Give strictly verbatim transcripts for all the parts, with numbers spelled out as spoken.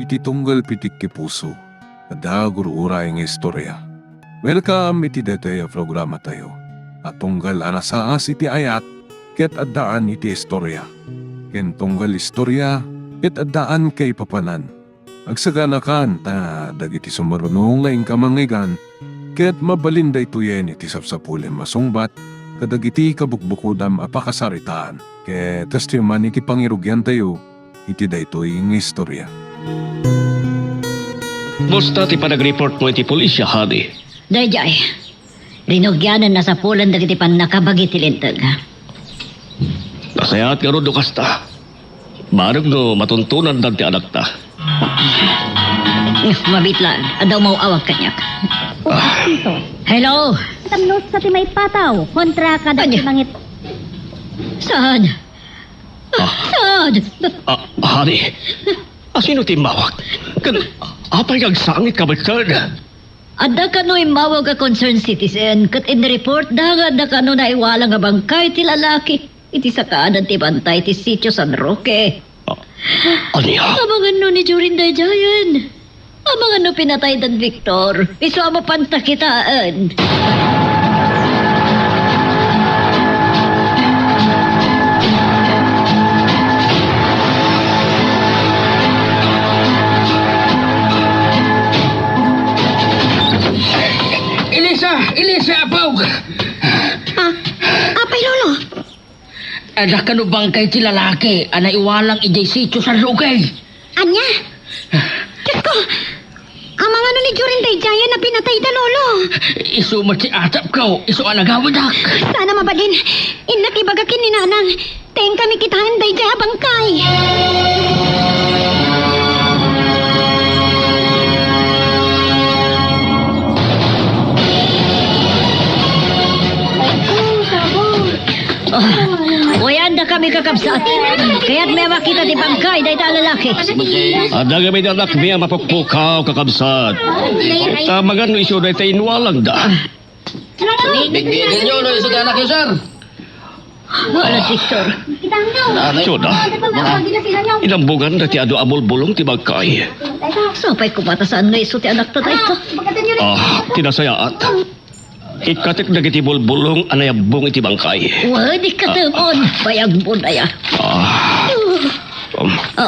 iti tunggal pitikki puso, adda gur-uray nga istorya. Welcome iti daytoy a programatayo a tunggal a nasaas iti ayat ket addaan iti istorya, ken tunggal istorya ket addaan kaipapanan. Agsaganakan ta dagiti sumaruno nga inka mangngeggan ket mabalin daytoyen iti sapsapulem a sungbat kadagiti kabukbukodam a pakasaritaan. Ket kastoy man iti pangirugiantayo iti daytoy nga istorya. Kumusta ti panagreport mo iti pulisya, honey? Daydiay, rinugianan a sapulan dagiti pannakabagi ti linteg. Nasayaat ngarud no kasta. Bareng no matuntunan dagiti anakta. Mabitlaan, adda umaw-awag kaniak. Ah. Hello? Tapno sa ti maipataw kontra kadagiti mangit- Saan? Ah. Saan? Ah, honey, asino ti immawag? Ken apay nga agsangit ka met ken? Adda kano immawag a concerned citizen ket inreportda nga adda kano naiwalang a bangkay ti lalaki iti sakanan ti bantay ti Sitio San Roque. Ah, ania? Amangan no ni Jorin daydiayen. Amangan no pinataydan Victor. Isu a mapanta kitaen. Elisa! Elisa, apog! Ah, apay, Lolo? Adda kano bangkay ti lalaki a naiwalang idiay Sitio San Roque? Ania? Diyos ko! Amangano ni Jorin daydiayen a pinatayda, Lolo? Isu met ti atapko, isu a nagawidak. Sana mabalin. Innak ibaga ken ni Nanang. Ta inkami kitaen daydiay a bangkay. Ah, uyaandakami, kakabsat. Kayatmi a makita ti bangkay dayta a lalaki. Adda ngamin anakmi a mapukpukaw, kakabsat. Ta amangan no isu dayta inwalangda. Bigbigenyo no isu ti anakyo, sir. Wala, Victor. Jonah, inambongan dayta adu a bulbulong ti bangkay. Sapay koma ta saan nga isu ti anakta dayta. Ah, ti nasayaat. Ikkatek dagiti bulbulong a nayabbong iti bangkay. Wen, ikkatemon. Bayagmon aya. Ah. Um, ah.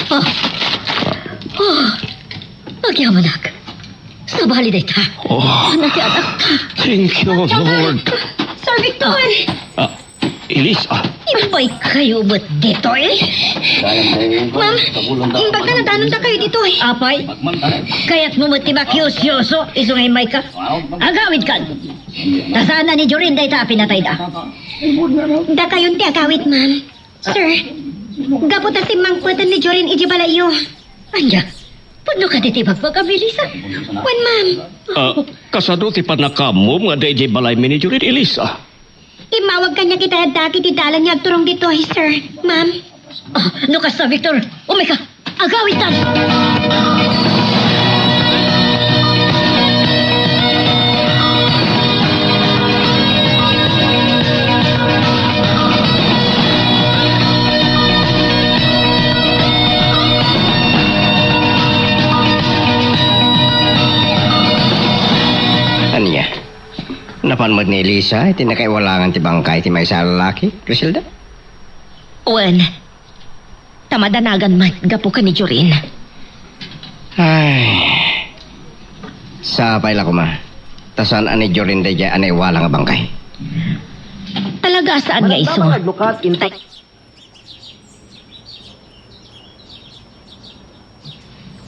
Ah. Ah. Agyamanak. Sabali dayta. Oh. Ania ti anakta? Thank you, Lord. Sir Victor! Ah, Elisa. Imbay kayo met ditoy? Ma'am, imbag ta nadanonda kayo ditoy. Apay, kayatmo met ti makiusyoso, isu nga imbay ka. Agawid kan. Ta saan a ni Jorin dayta a pinatayda. Dakayon ti agawid, ma'am. Sir, gapu ta simmangpeten ni Jorin idiay balayyo. Ania? Pudno kadi ti ibagbagam, Elisa? Wen, ma'am. Ah, kasano ti pannakaammom nga adda idiay balaymi ni Jorin, Elisa? Immawag kaniak iti dalan nga agturong ditoy, sir. Ma'am. Ah, no kasta, Victor, umay ka. Agawidtan! Ania? Napan met ni Elisa iti nakaiwalangan ti bangkay ti maysa a lalaki, Criselda? Wen, ta madanagan met gapu ken ni Jorin. Ay. Sapay la koma. Ta saan a ni Jorin daydiay a naiwalang a bangkay. Talaga a saan nga isu.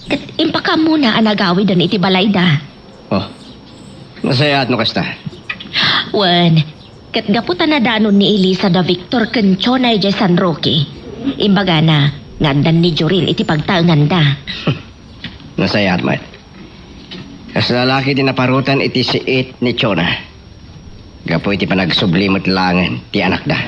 Ket impakaammona a nagawiden iti balayda. Oh, nasayaat no kasta. Wen, ket gapu ta nadanon ni Elisa da Victor ken Chona idiay San Roque, imbagana nga addan ni Jorin iti pagtaenganda. Nasayaat met. Kas lalaki ti naparutan iti siit ni Chona. Gapu iti panagsubli met laengen ti anakda.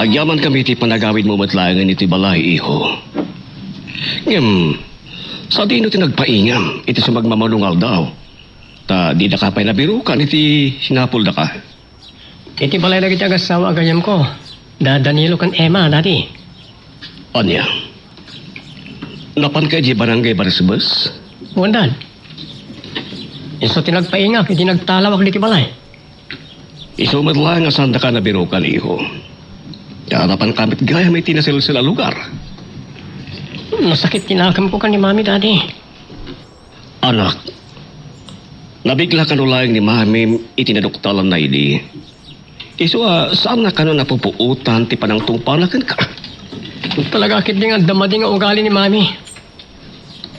Agyamankami iti panagawidmo met laengen iti balay, iho. Ngem, sadino ti nagpaingam iti sumagmamano nga aldaw? Ta didaka pay nabirukan iti sinapuldaka. Iti balay dagiti agassawa a gayyemko, da Danilo ken Emma, Daddy. Ania? Napanka idiay Barangay Barisbes? Wen, Dad. Isu ti nagpaingak idi nagtalawak ditoy balay. Isu met laeng a saandaka nabirukan, iho. Ta napanka met gayam iti naselsel a lugar. Masakit ti nakemko ken ni Mami, Daddy. Anak, nabigla kano laeng ni Mami iti naduktalanna idi. Isu a saanna kano napupuotan ti panangtungpalna kenka. Talaga ketdi nga adda madi nga ugali ni Mami.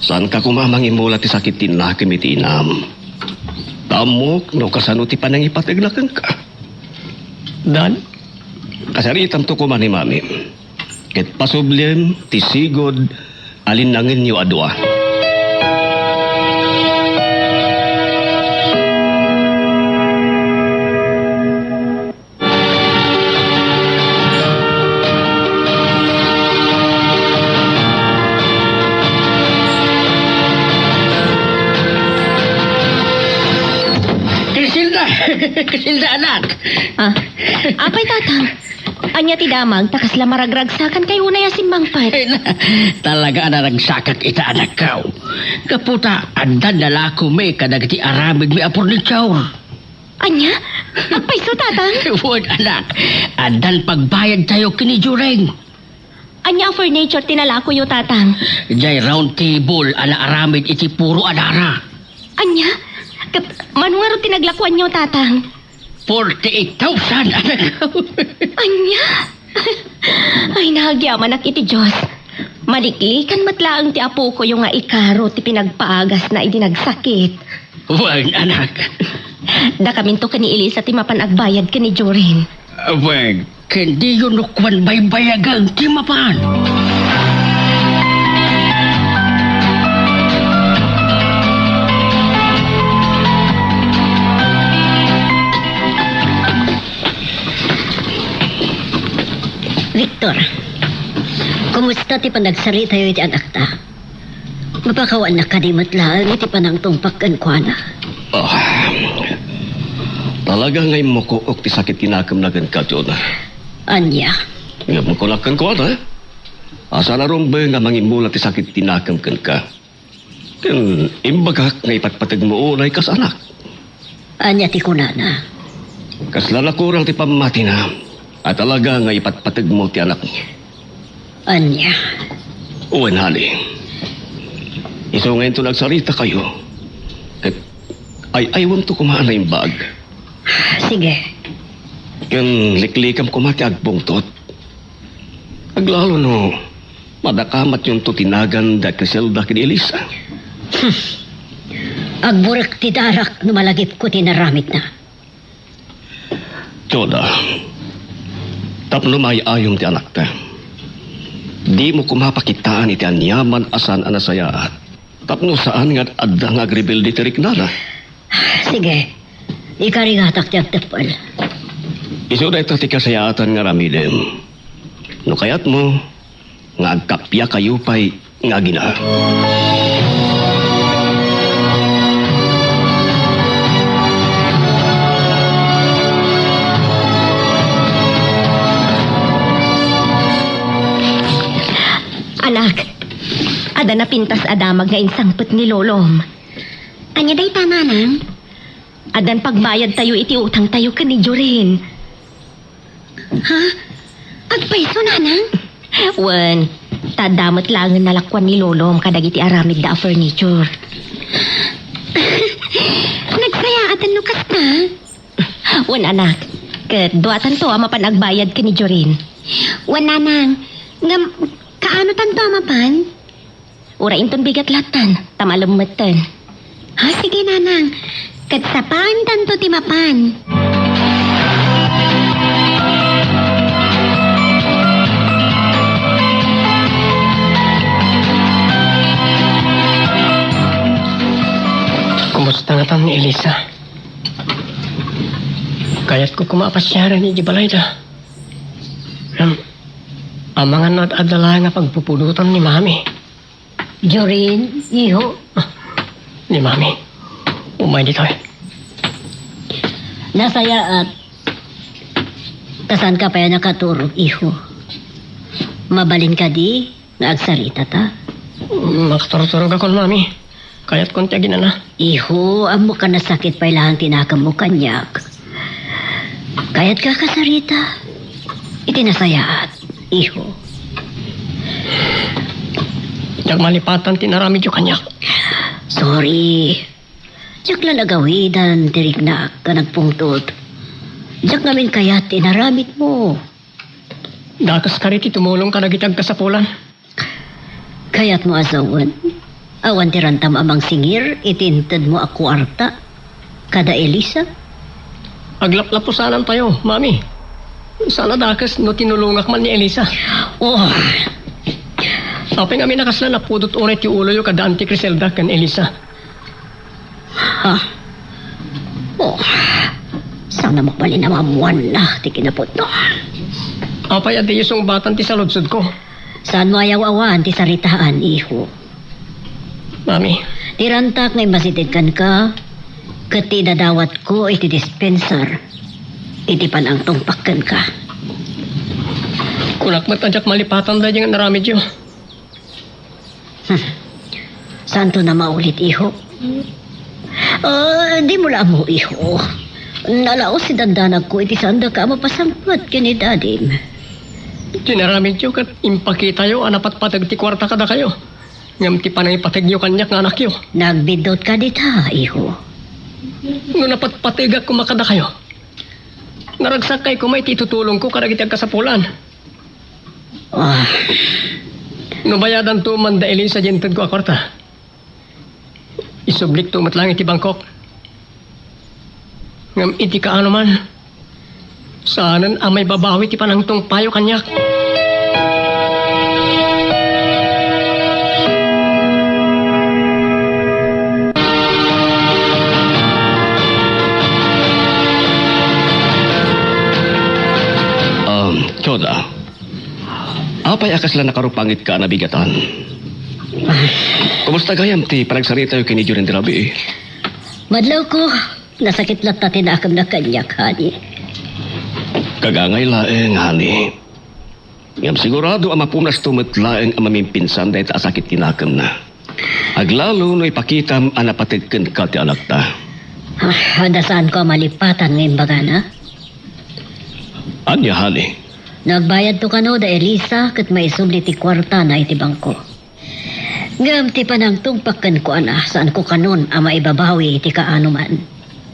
Saanka koma a mangimula ti sakit ti nakem iti inam. Ta ammok no kasano ti panangipategna kenka. Dad? Kasaritamto koma ni Mami. Ket pasubliem ti sigud a linnangenyo a dua. Criselda! Criselda, anak! Ah, apay, Tatang? Ania ti damag, ta kasla maragragsakankayo unay a simmangpet? Ay, na, talaga a naragsakak ita, anakko. Gapu ta addan nalakomi kadagiti aramidmi a furniture. Ania? Agpayso, Tatang? Wen, anak. Addan pagbayadtayo ken ni Joring. Ania a furniture ti nalakoyo, Tatang? Diay round table a naaramid iti puro a dara. Ania? Ket mano ngarud ti naglakoanyo, Tatang? Forty-eight thousand, anak. Ania? Ay, nagyamanak iti Dios. Maliklikan met laeng ti apokoyo nga ikaro ti pinagpaagasna idi nagsakit. Wen, anak. Dakaminto ken ni Elisa ti mapan agbayad ken ni Jorin. Wen, ken diyo no kuan baybayagen ti mapan. Victor, kumusta ti panagsaritayo iti anakta? Mapakawannak kadi met laeng iti panangtungpak kenkuana? Ah, talaga nga immukook ti sakit ti nakemna kenka, Jonah. Ania? Ngem kunak kenkuana, a saan a rumbeng a mangimula ti sakit ti nakem kenka. Ken imbagak nga ipatpategmo unay kas anak. Ania ti kunana? Kasla nakurang ti pammatina a talaga nga ipatpategmo ti anakmi. Ania? Wen, honey. Isu nga inton agsaritakayo, ket ay-aywemto koma a naimbag. Sige. Ken liklikam koma ti agbungtot. Aglalo no madakamatyon to ti nagan da Criselda ken Elisa. Hmm. Agburek ti darak no malagipko ti inaramidna. Jonah, tapno maay-ayom ti anakta, dimo koma pakitaan iti aniaman a saan a nasayaat. Tapno saan nga adda nga agrebelde ti riknana. Sige, ikarigatak ti agteppel. Isu dayta ti kasayaatan nga aramidem. No kayatmo nga agkappiakayo pay nga agina. Anak, adda napintas a damag nga insangpet ni Lolom. Ania dayta, nanang? Addan pagbayadtayo iti utangtayo ken ni Jorin. Ha? Agpayso, nanang? Wen, ta adda met laengen nalakuan ni Lolom kadagiti aramidda a furniture. Nagsayaatan no kasta? Wen, anak. Ket duatanto a mapan agbayad ken ni Jorin. Wen, nanang. Ngem, kaanotanto a mapan? Uray inton bigat lattan, ta malemmetten. Ha, sige, nanang. Ket sapaentanto ti mapan. Kumusta ngatan ni Elisa? Kayatko koma a pasiaren idiay balayda. Ngem, amangan no ad-adda laeng a pagpupudotan ni Mami. Jorin, iho. Ni Mami. Umay ditoy. Nasayaat. Ta saanka pay a nakaturog, iho. Mabalin kadi nga agsaritata? Makaturturogakon, Mami. Kayatkon ti aginana. Iho, ammok a nasakit pay laeng ti nakemmo kaniak. Kayatka a kasarita iti nasayaat, iho. Diak malipatan ti inaramidyo kaniak. Sorry. Diak la nagawidan ti riknak a nagpungtot. Diak ngamin kayat ti inaramidmo. Dakes kadi ti tumulong kadagiti agkasapulan. Kayatmo a sawen, awan ti rantam a mangsingir iti intedmo a kuarta kada Elisa? Aglaplapusanantayo, Mami. Saan a dakes no tinulongak man ni Elisa. Oh. Apay ngamin a kasla napudot unay ti uloyo kada Auntie Criselda ken Elisa? Ha? Oh, saan a mabalin a maammoanna ti kinapudno? Apay a diyo sungbatan ti saludsodko? Saanmo a yaw-awan ti saritaan, iho? Mami. Ti rantak nga immasideg kenka, ket ti idadawatko iti dispensar, iti panangtungpak kenka. Kunak met a diak malipatan daydi nga inaramidyo. Hmm. Saanton a maulit, iho? Ah, dimo la ammo, iho. Nalaos ti dandanagko iti saandaka a mapasangpet ken ni dadim. Ti inaramidyo ket impakitayo a napatpateg ti kuarta kadakayo. Ngem ti panangipategyo kaniak nga anakyo. Nagbiddutka dita, iho. No napatpategak koma kadakayo, naragsakkay koma iti itutulongko kadagiti agkasapulan. Ah. No bayadanto man da Elisa diay intedko a kuarta, isublikto met laeng iti bangkok. Ngem iti kaano man, saanen a maibabawi ti panangtungpayo kaniak. Um, Choda, apay a kasla nakarupangitka a nabigatan? Kumusta gayam ti panagsaritayo ken ni Jorin ti rabii? Madlawko, nasakit latta ti nakemna kaniak, honey. Kagangay laeng, honey. Ngem sigurado a mapunasto met laeng a mamimpinsan dayta a sakit ti nakemna. Aglalo no ipakitam a napateg kenka ti anakta. Ah, adda saanko a malipatan nga imbagana? Ania, honey? Nagbayadto kano da Elisa ket maisubli ti kuartana iti bangko. Ngem ti panangtungpak kenkuana, saanko kanon a maibabawi iti kaano man.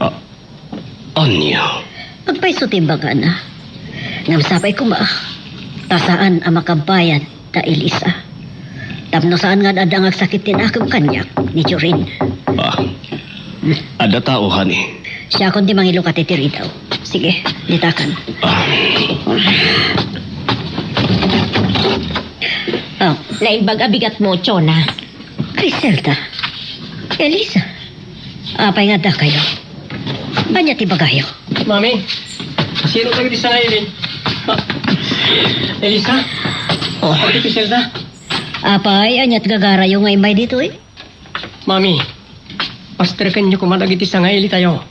Ah, ania? Agpayso ti imbagana. Ngem sapay koma, ta saan a makabbayad da Elisa. Tapno saan nga adda nga agsakit ti nakem kaniak ni Jorin. Ah, adda tao, honey. Siakon ti mangilukat iti ridaw. Sige, ditakan. Ah. Oh, naimbag a bigatmo, Chona. Criselda. Elisa. Apay nga addakayo? Ania ti ibagayo? Mami, sino tayo di sangaili? Ah, Elisa? Oh. Ate Criselda? Apay, aniat gagarayo nga immay ditoy? Mami, pasterkenyo koma dagiti sangailitayo.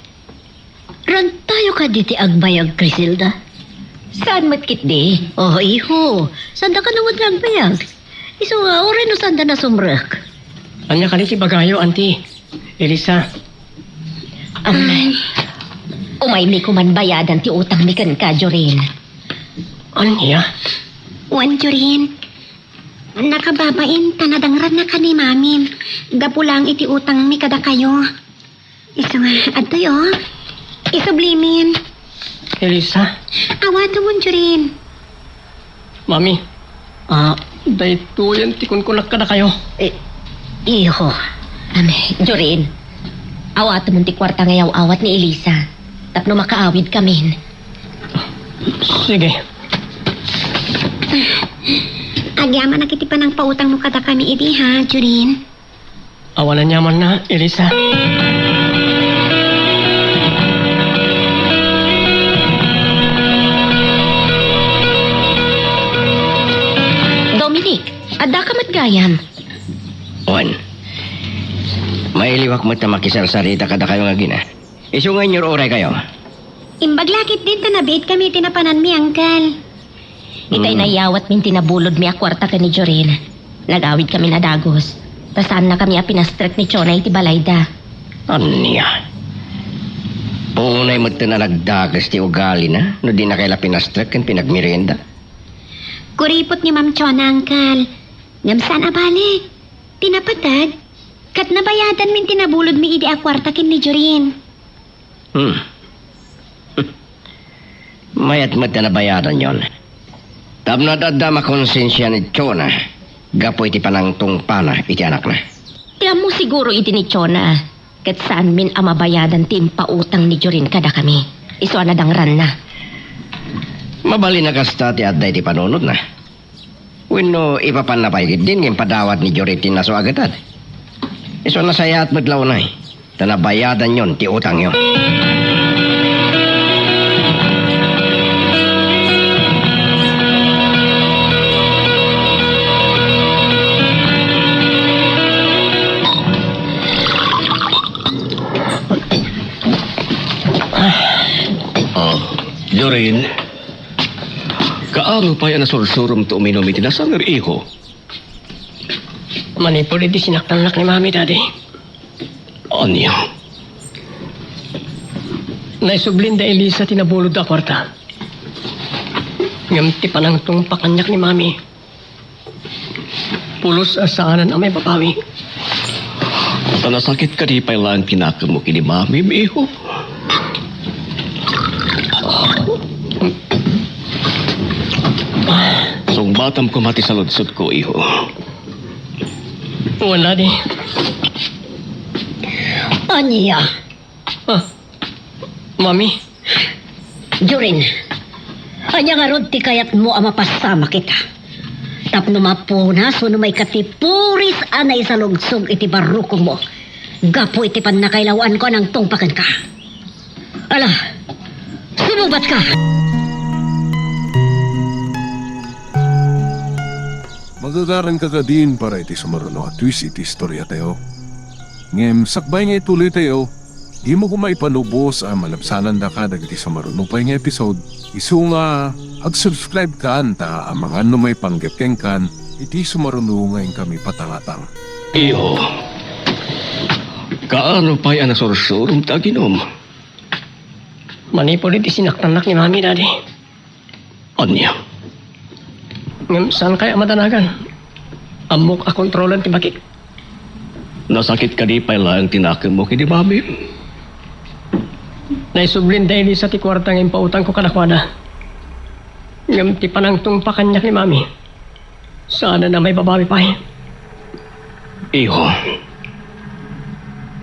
Rantayo kadi ti agbayag, Criselda? Saan met ketdi? Oh, iho. Saanda kano met nga agbayag? Isu nga, uray no saanda nasumrek. Ania kadi ti ibagayo, Auntie Elisa? Ay, umaymi koman bayadan ti utangmi kenka, Jorin. Ania? Wen, Jorin. Nakababain ta nadangrannaka ni Mamim gapu laeng iti utangmi kadakayo. Isu nga, adtoy, oh. Isublimin. Elisa. Awatemon, Jorin. Mami. Ah, daytoyen ti kunkunak kadakayo. Eh, iho. Am, Jorin. Awatemon ti kuarta nga yaw-awat ni Elisa. Tapno makaawidkamin. Sige. Agyamanak iti panangpautangmo kadakami idi, ha, Jorin? Awan aniamanna, Elisa. Dominic, addaka met gayam? Wen, mailiwak met ta makisarsarita kadakayo nga agina. Isu nga inyur-uraykayo. Imbag la ketdin ta nabiitkami iti napananmi, Angkel. Itay Hmm. nayawatmin ti nabulodmi a kuarta ken ni Jorin. Nagawidkami a dagus. Ta saannakami a pinastrek ni Chona iti balayda. Ania? Unay met ta nagdagus ti ugalina no dinakay la pinastrek ken pinagmerienda. Kuripot ni Ma'am Chona, Angkel. Ngem saan a bale. Ti napateg, ket nabayadanmin ti nabulodmi idi a kuarta ken ni Jorin. Hmm. Mayat met ta nabayadanyon. Tapno ad-adda makonsensia ni Chona gapu iti panangtungpana iti anakna. Ti ammo siguro iti ni Chona, ket saanmin a mabayadan ti impautang ni Jorin kadakami. Isu a nadangranna. Mabalin a kasta ti adda iti panunotna. Wenno, ipapanna pay ketdin nga impadawat ni Jorin ti naso a gatad. Isu a nasayaat met la unay, ta nabayadanyon ti utangyo. Ah, Jorin, kaano pay a nasursurom ti uminum iti nasanger, iho? Manipud iti sinaktannak ni Mami, Daddy. Ania? Naisublin da Elisa ti nabulod a kuarta. Ngem ti panangtungpa kaniak ni Mami, pulos a saanen a maibabawi. Ta nasakit kadi pay laeng ti nakemmo ken ni Mami, iho? Sungbatam koma ti saludsodko, iho. Wen, Daddy. Ania? Ah, Mami. Jorin, ania ngarud ti kayatmo a mapasamak ita? Tapno mapunas wenno maikkat ti puris a naisalungsog iti barrukongmo gapu iti pannakailawanko a nangtungpa kenka. Ala, sumungbatka! Magagaranka kadin para iti sumaruno a twist iti istoriatayo. Ngem sakbay nga ituloytayo, dimo koma ipalubos a malabsanandaka dagiti sumaruno pay nga episode. Isu nga ag-subscribe kan ta amangan no maipanggep kenkan iti sumaruno nga inkami patangatang. Iho, kaano pay a nasursurom ti aginum? Manipud iti sinaktannak ni Mami, Daddy. Ania? Ngem saan kaya a madanagan? Ammok a kontrolan ti bakik. Nasakit kadi pay laeng ti nakemmo ken ni Mami? Naisublin da Elisa ti kuarta nga impautangko kadakuada. Ngem ti panangtungpa kaniak ni Mami, saanen a maibabawi pay. Iho,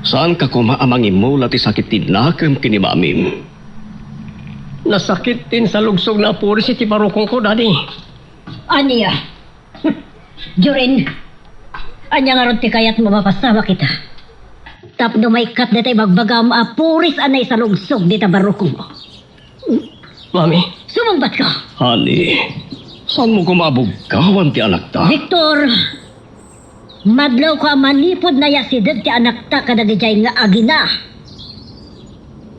saanka koma a mangimmula ti sakit ti nakem ken ni Mamim. Nasakit ti insalugsogna a puris iti barrukongko, Daddy. Ania? Jorin, ania ngarud ti kayatmo a mapasamak ita? Tapno maikkat dayta ibagbagam a puris a naisalugsog dita barrukongmo. Mami. Sumungbatka! Honey, saanmo koma a bugkawan ti anakta? Victor, madlawko a manipud nayasideg ti anakta kadagidiay nga agina.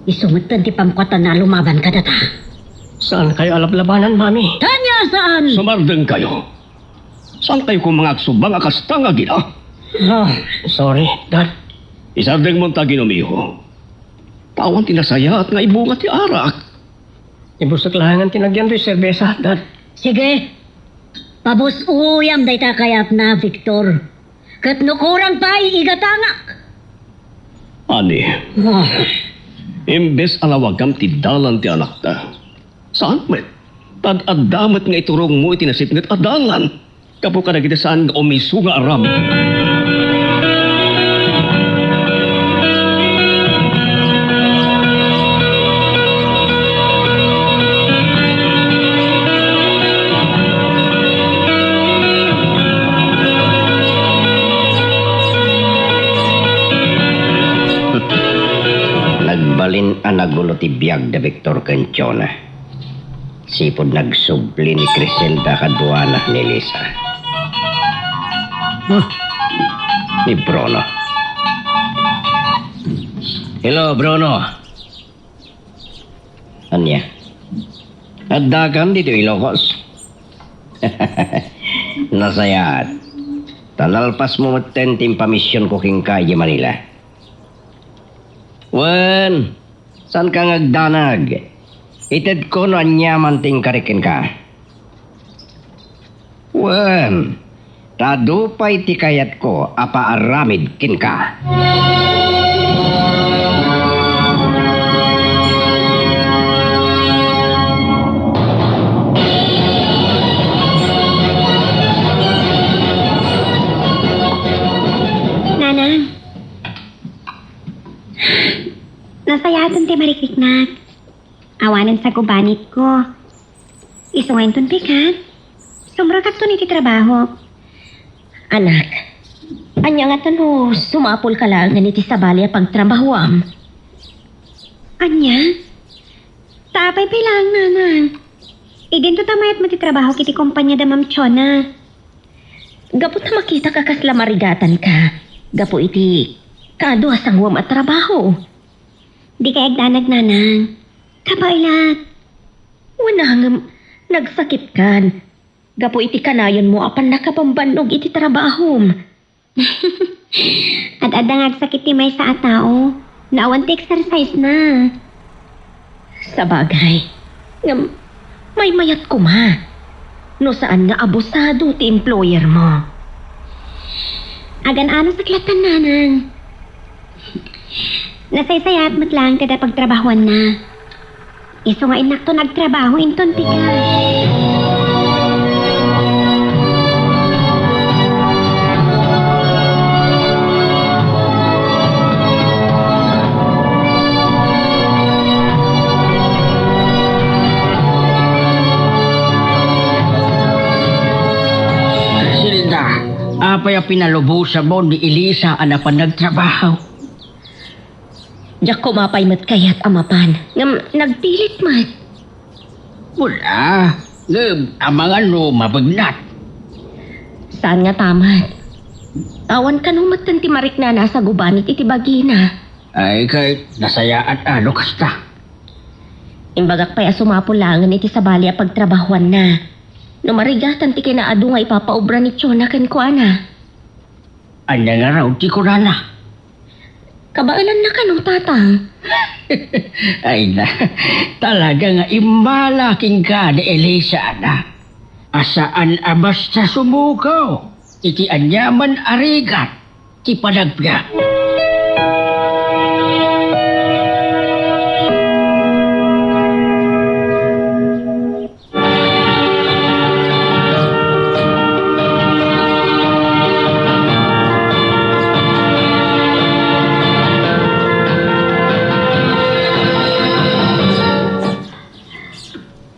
Isu metten ti pamkuatana a lumaban kadata. Saankayo a lablabanan, Mami. Ania saan? Sumardengkayo. Saankayo koma nga agsubang a kasta nga agina? Ah, sorry, Dad. Isardengmon ta aginum, iho. Ta awan ti nasayaat nga ibunga ti arak. Ibusek laengen ti nagyan toy serbesa, Dad. Sige. Pabus-oyam dayta kayatna, Victor. Ket no kurang pay, igatangak. Ani, Ah, imbes a lawagam ti dalan ti anakta, saan met? Ta ad-adda met nga iturongmo iti nasipnget a dalan. Gapu kadagiti saan nga umiso nga aramid. Nagbalin a nagulo ti biag da Victor ken Chona. Sipud nagsubli ni Criselda kaduana ni Lisa. ni Bruno. Hello, Bruno. Ania? Addakan ditoy Ilocos? Nasayaat. Ta nalpasmo metten ti impamisionko kenka idiay Manila. Wen, saanka nga agdanag. Itedko no aniaman ti inkari kenka. Wen, ta adu pay ti kayatko a paaramid kenka. Nanang, nasayaaten ti mariknaknak. Awanen sagubanitko. Isu nga inton pikan, sumrekakton iti trabaho. Anak, ania ngata no sumapulka laengen iti sabali a pagtrabahoam? Ania? Ta apay pay laeng, nanang? Idinto ta mayat met ti trabaho iti kompania da Ma'am Chona. Gapu ta makitaka kasla marigatanka gapu iti kaadu a sanguem a trabaho. Dika agdanag, nanang. Kabaelak. Wen, ngem nagsakitkan gapu iti kanayonmo a pannakabambannog iti trabahom. Ad-adda nga agsakit ti maysa a tao, no awan ti exercise na. Sabagay, ngem maymayat koma no saan nga abusado ti employer mo. Agan-anusak latta, nanang. Nasaysayaat met laeng ti adda pagtrabahoanna. Isu nga innakton agtrabaho inton pikan. Zilda, apay a pinalubosam ni Elisa a napan nagtrabaho? Diak koma pay met kayat a mapan, ngem nagpilit met. Wala, ngem amangan no mabegnat. Saan ngata met? Awan kano metten ti mariknana a sagubanit iti bagina. Ay, ket nasayaat a no kasta. Imbagak pay a sumapul laengen iti sabali a pagtrabahoanna. No marigatan ti kinaadu nga ipapaobra ni Chona kenkuana. Ania ngarud ti kunana? Kabaelanna kano, Tatang? Ay na, talaga nga immala kenka ni Elisa, anak. A saan a basta sumuko iti aniaman a rigat ti panagbiag.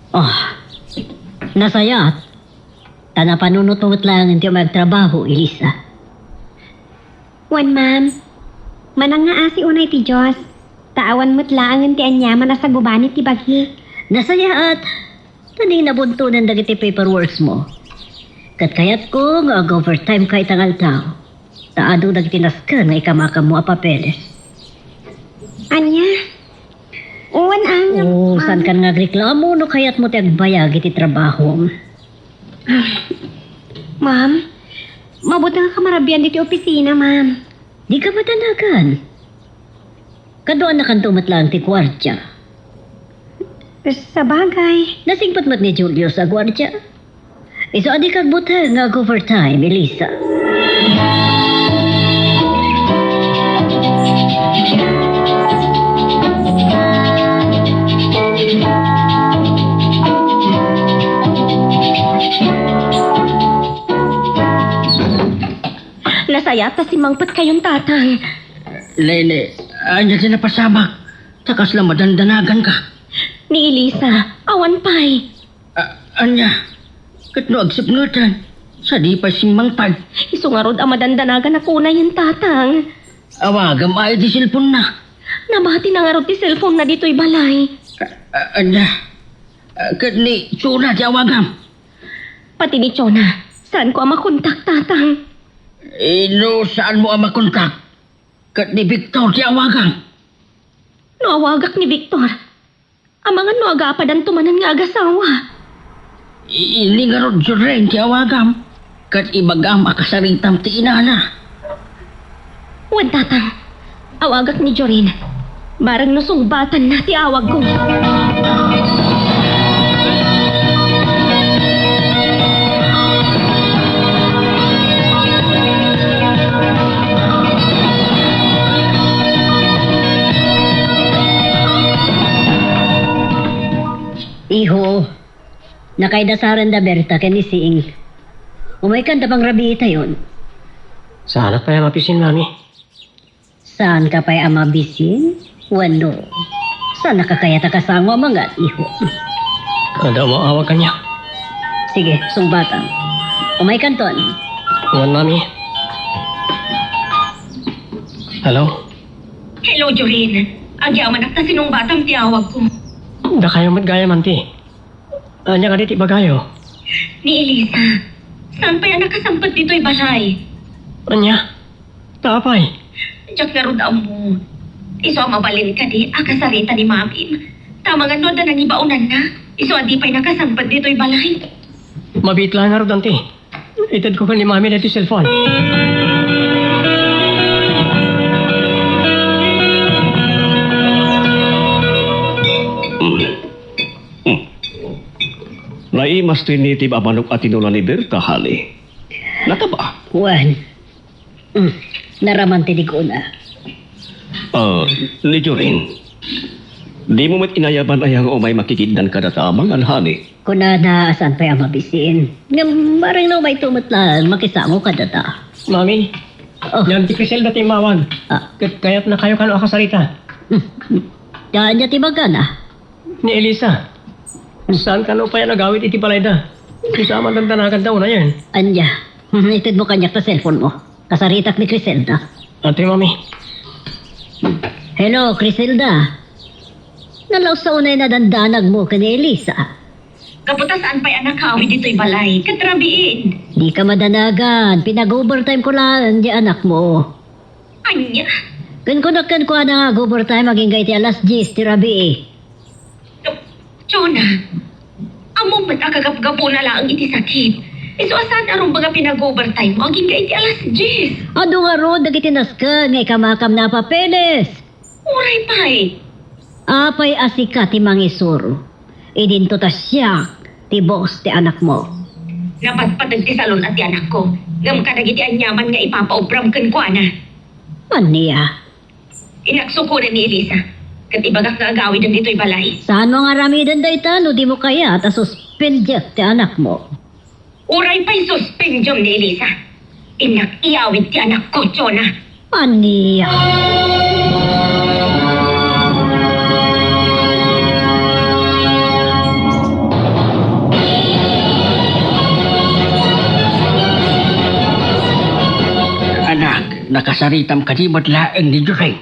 Ah, nasayaat. Ta napanunot met laengen ti umay agtrabaho, Elisa. Wen, ma'am. Manang nga asi unay ti Dios, ta awan met laengen ti aniaman a sagubanit ti bagik. Nasayaat, ta ni nabuntonen dagiti paperworks mo. Ket kayatko nga ag-overtime ka ita nga aldaw, ta adu dagiti nasken nga ikamakammo a papeles. Ania? Wen, ang, Oo, ma'am. Saankan nga agreklamo no kayatmo ti agbayag iti trabahom. Ma'am, mabuteng a kamarabian ditoy opisina, ma'am. Dika madanagan. Kaduanakanto met laeng ti guardia. Sabagay. Nasingpet met ni Julius a guardia. Isu a dika agbuteng nga ag-overtime, Elisa. Nasayaat ta simmangpetkayon, Tatang. Nene, ania ti napasamak? Ta kasla madandanaganka. Ni Elisa, awan pay. A-, ania? Ket no agsipngeten, sadi pay simmangpet. Isu ngarud a madandanagana kunayen, Tatang. Awagam a iti cellphone-na. Nabatina ngarud ti cellphone-na ditoy balay. A-, a-, ania? A, ket ni Chona ti awagam? Pati ni Chona, saanko a makontak, Tatang. Eh, no saanmo a makontak, ket ni Victor ti awagam. No awagak ni Victor, amangan no agapadanto manen nga agasawa. Ni ngarud Jorin ti awagam, ket ibagam a kasaritam ti inana. Wen, Tatang, awagak ni Jorin. Bareng no sungbatanna ti awagko. Iho, nakaidasarenda Berta ken ni Sing. Umaykanta pangrabiitayon. Saanak pay a mabisin, Mami. Saanka pay a mabisin? Wenno, saannaka kayat a kasango a mangan, iho? Adda umaawag kaniak. Sige, sungbatam. Umaykanton. Wen, Mami. Hello? Hello, Jorin. Agyamanak ta sinungbatam ti awagko. Dakayo met gayam, Auntie. Ania kadi ti ibagayo? Ni Elisa, saan pay a nakasangpet ditoy balay? Ania? Ta apay? Diak ngarud ammo. Isu a mabalin kadi a kasarita ni Mamim. Ta amangan no adda nangibaonanna. Isu a di pay nakasangpet ditoy balay. Mabiit laeng ngarud, Auntie. Itedko ken ni Mami daytoy cellphone. Hmm. Naimas ti nitib a manok a tinula ni Berta, honey. Nataba? Wen. Mm, naraman ti digona. Ah, ni Jorin, dimo met inayaban aya nga umay makikiddan kadata amangan, honey? Kunana a saan pay a mabisin. Ngem bareng no umayto met laeng makisango kadata. Mami, Oh. Ni Auntie Criselda ti immawag. Ah. Ket kayatnakayo kano a kasarita. Mm, mm. Ania ti ibagana? Ni Elisa. Saan kano pay a nagawid iti balayda? Isu a madandanagan ta unayen. Ania? Itedmo kaniak ta cellphone mo. Kasaritak ni Criselda. Ante, Mami. Hello, Criselda. Nalaus sa unay nadandanag mo ken ni Elisa. Gapu ta saan pay a nakaawid ditoy balay, ket rabiin. Dika madanagan, pinag-overtime ko laeng di anak mo. Ania? Ken kunak kenkuana nga ag-overtime agingga iti alas dies ti rabii. Jonah, ammom met a kagapgapuna laeng iti sakit. Isu a saan a rumbeng a pinag-overtime mo agingga iti alas dies. Adu ngarud dagiti nasken nga ikamakamna a papeles. Uray pay. Apay a sika ti mangisuro? Idinto ta siak ti boss ti anakmo. Napatpateg ti salun-at ti anakko, ngem kadagiti aniaman nga ipapaubram kenkuana. Ania? Innak sukonen ni Elisa, ket ibagak nga agawiden ditoy balay. Saanmo nga aramiden dayta no dimo kayat a suspendiek ti anakmo? Uray pay suspendiom ni Elisa, innak iyawid ti anakko, Jonah. Ania? Anak, nakasaritam kadi met laeng ni Jorin?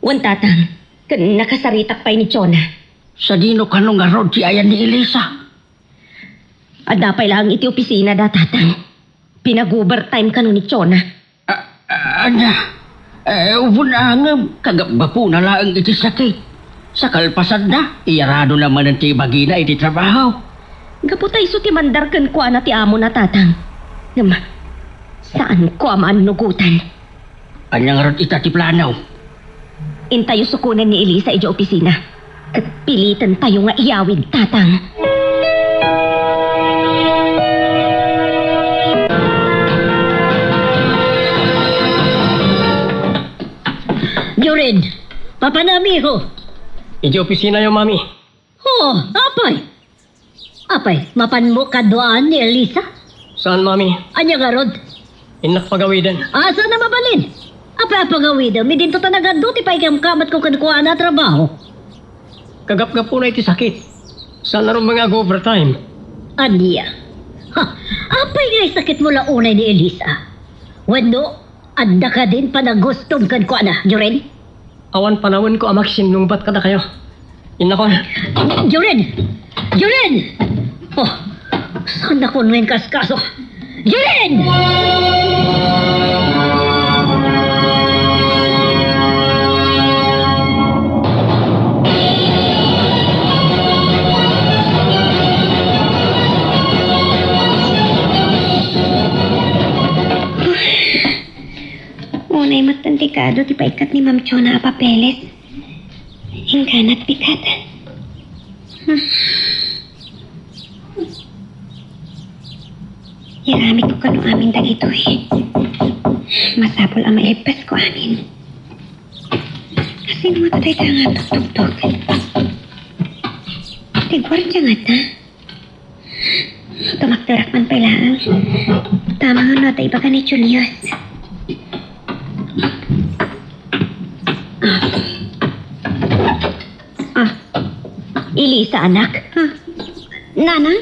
Wen, Tatang, ken nakasaritak pay ni Jonah. Sadino kano ngarud ti ayan ni Elisa? Adda pay laeng iti opisina da, Tatang. Pinag-overtime kano ni Jonah. A-, a-, ania? Eh, ubon angem, kagapgapuna laeng iti sakit. Sa kalpasanna, iyaradona manen ti bagina iti trabaho. Gapu ta isu ti mandar kenkuana ti amona, Tatang. Ngem, saanko a maannugotan. Ania ngarud ita ti plano? Intayo sukonen ni Elisa idiay opisina. Ket pilitentayo nga iyawid, Tatang. Jorin, papanam, iho? Idiay opisinayo, Mami. Oh, apay? Apay, mapanmo kaduaan ni Elisa? Saan, Mami? Ania ngarud? Innak pagawiden. Asa na mabalin? Apay a pagawidem, idinto ta nagadu ti paikamkamatko kenkuana a trabaho. Kagapgapuna iti sakit. Saan a rumbeng nga ag-overtime. Ania? Ha, apay nga isakitmo la unay ni Elisa? Wenno, adda kadin panagustom kenkuana, Jorin? Awan panawenko a makisinnungbat kadakayo. Innakon. Jorin! Jorin! Oh, saannakon nga inkaskaso. Jorin! Unay met ti kado ti paikkat ni Ma'am Chona a papeles. Inggana ti bigat. Iramidko kano amin dagitoy. Masapul a mailpasko amin. Sino nga dayta nga agtugtog? Ti guardia ngata? Tumakderak man pay laeng. Tama nga no adda ibaga ni Julius. Ah. Elisa, anak. Ah. Nanang?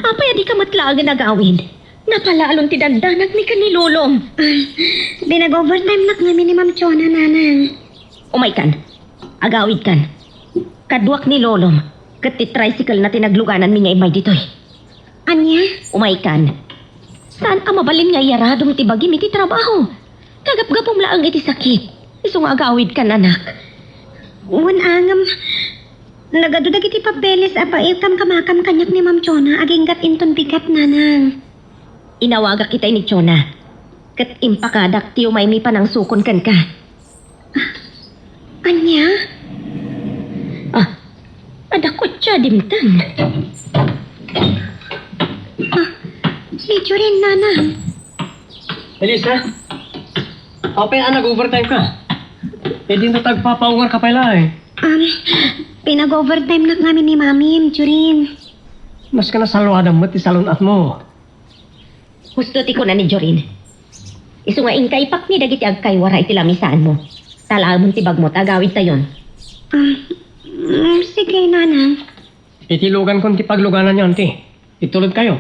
Apay a dika met laengen agawid? Napalalon ti dandanagmi ken ni Lolom. Ah, pinag-overtime-nak ngamin ni Ma'am Chona, Nanang. Umaykan. Agawidkan. Kaduak ni Lolom, ket ti tricycle-na ti naglugananmi nga immay ditoy. Ania? Umaykan. Saan a mabalin nga iyaradom ti bagim iti trabaho. Kagapgapum laeng iti sakit. Isu nga agawidkan, anak. Wen, a ngem, nagadu dagiti papeles a paikam kamakam kaniak ni Ma'am Chona aginggat inton bigat, Nanang. Inawagak itay ni Chona, ket impakadak ti umaymi panangsukon kenka. Ania? Ah, adda kotse a dimteng. Ah, ni Jorin, Nanang. Elisa, apay a nag-overtime ka? E dinto ta agpapaungar ka pay laeng. Um, pinag-overtime-nak ngamin ni Mami, Jorin. Maski nasaluadam met ti salun-atmo. Husto ti kuna ni Jorin. Isu nga inka ipakni dagiti agkaywara iti lamisaanmo. Talaemon ti bagmo ta agawidtayon. Ah, mm, sige, Nanang. Iti lugankon ti paglugananyo, anti. Itulodkayo.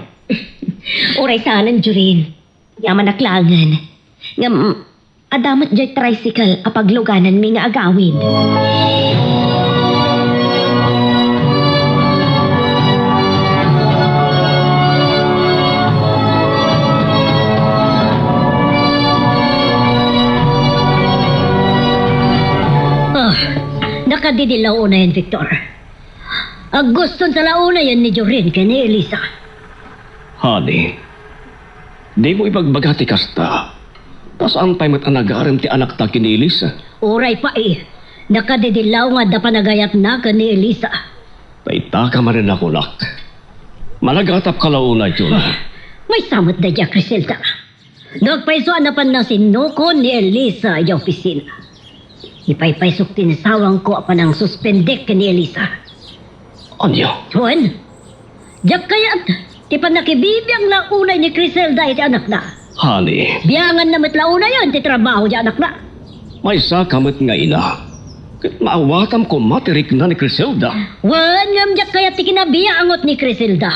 Uray saanen, Jorin. Yamanak laengen. Ngem, adda met diay tricycle a paglugananmi nga agawid. Ah, nakadidillaw unayen, Victor. Aguston sa launayen ni Jorin ken ni Elisa. Honey, dimo ibagbaga ti kasta. Ta saan pay met a nagarem ti anakta ken ni Elisa. Uray pay, nakadidillaw nga adda panagayatna ken ni Elisa. Dayta ka manen a kunak. Managatapka la unay, Juna. Maysa met daydiay a Criselda. No agpayso a napan nasinnukon ni Elisa idiay opisina. Ipaypaysok ti insawangko a panangsuspendek ken ni Elisa. Ania? Wen, diak kayat ti pannakibibiang la unay ni Criselda iti anakna. Honey. Bianganna met la unayen ti trabaho diay anakna. Maysaka met nga ina. Ket maawatam koma ti rikna ni Criselda. Wen, ngem diak kayat ti kinabiangot ni Criselda.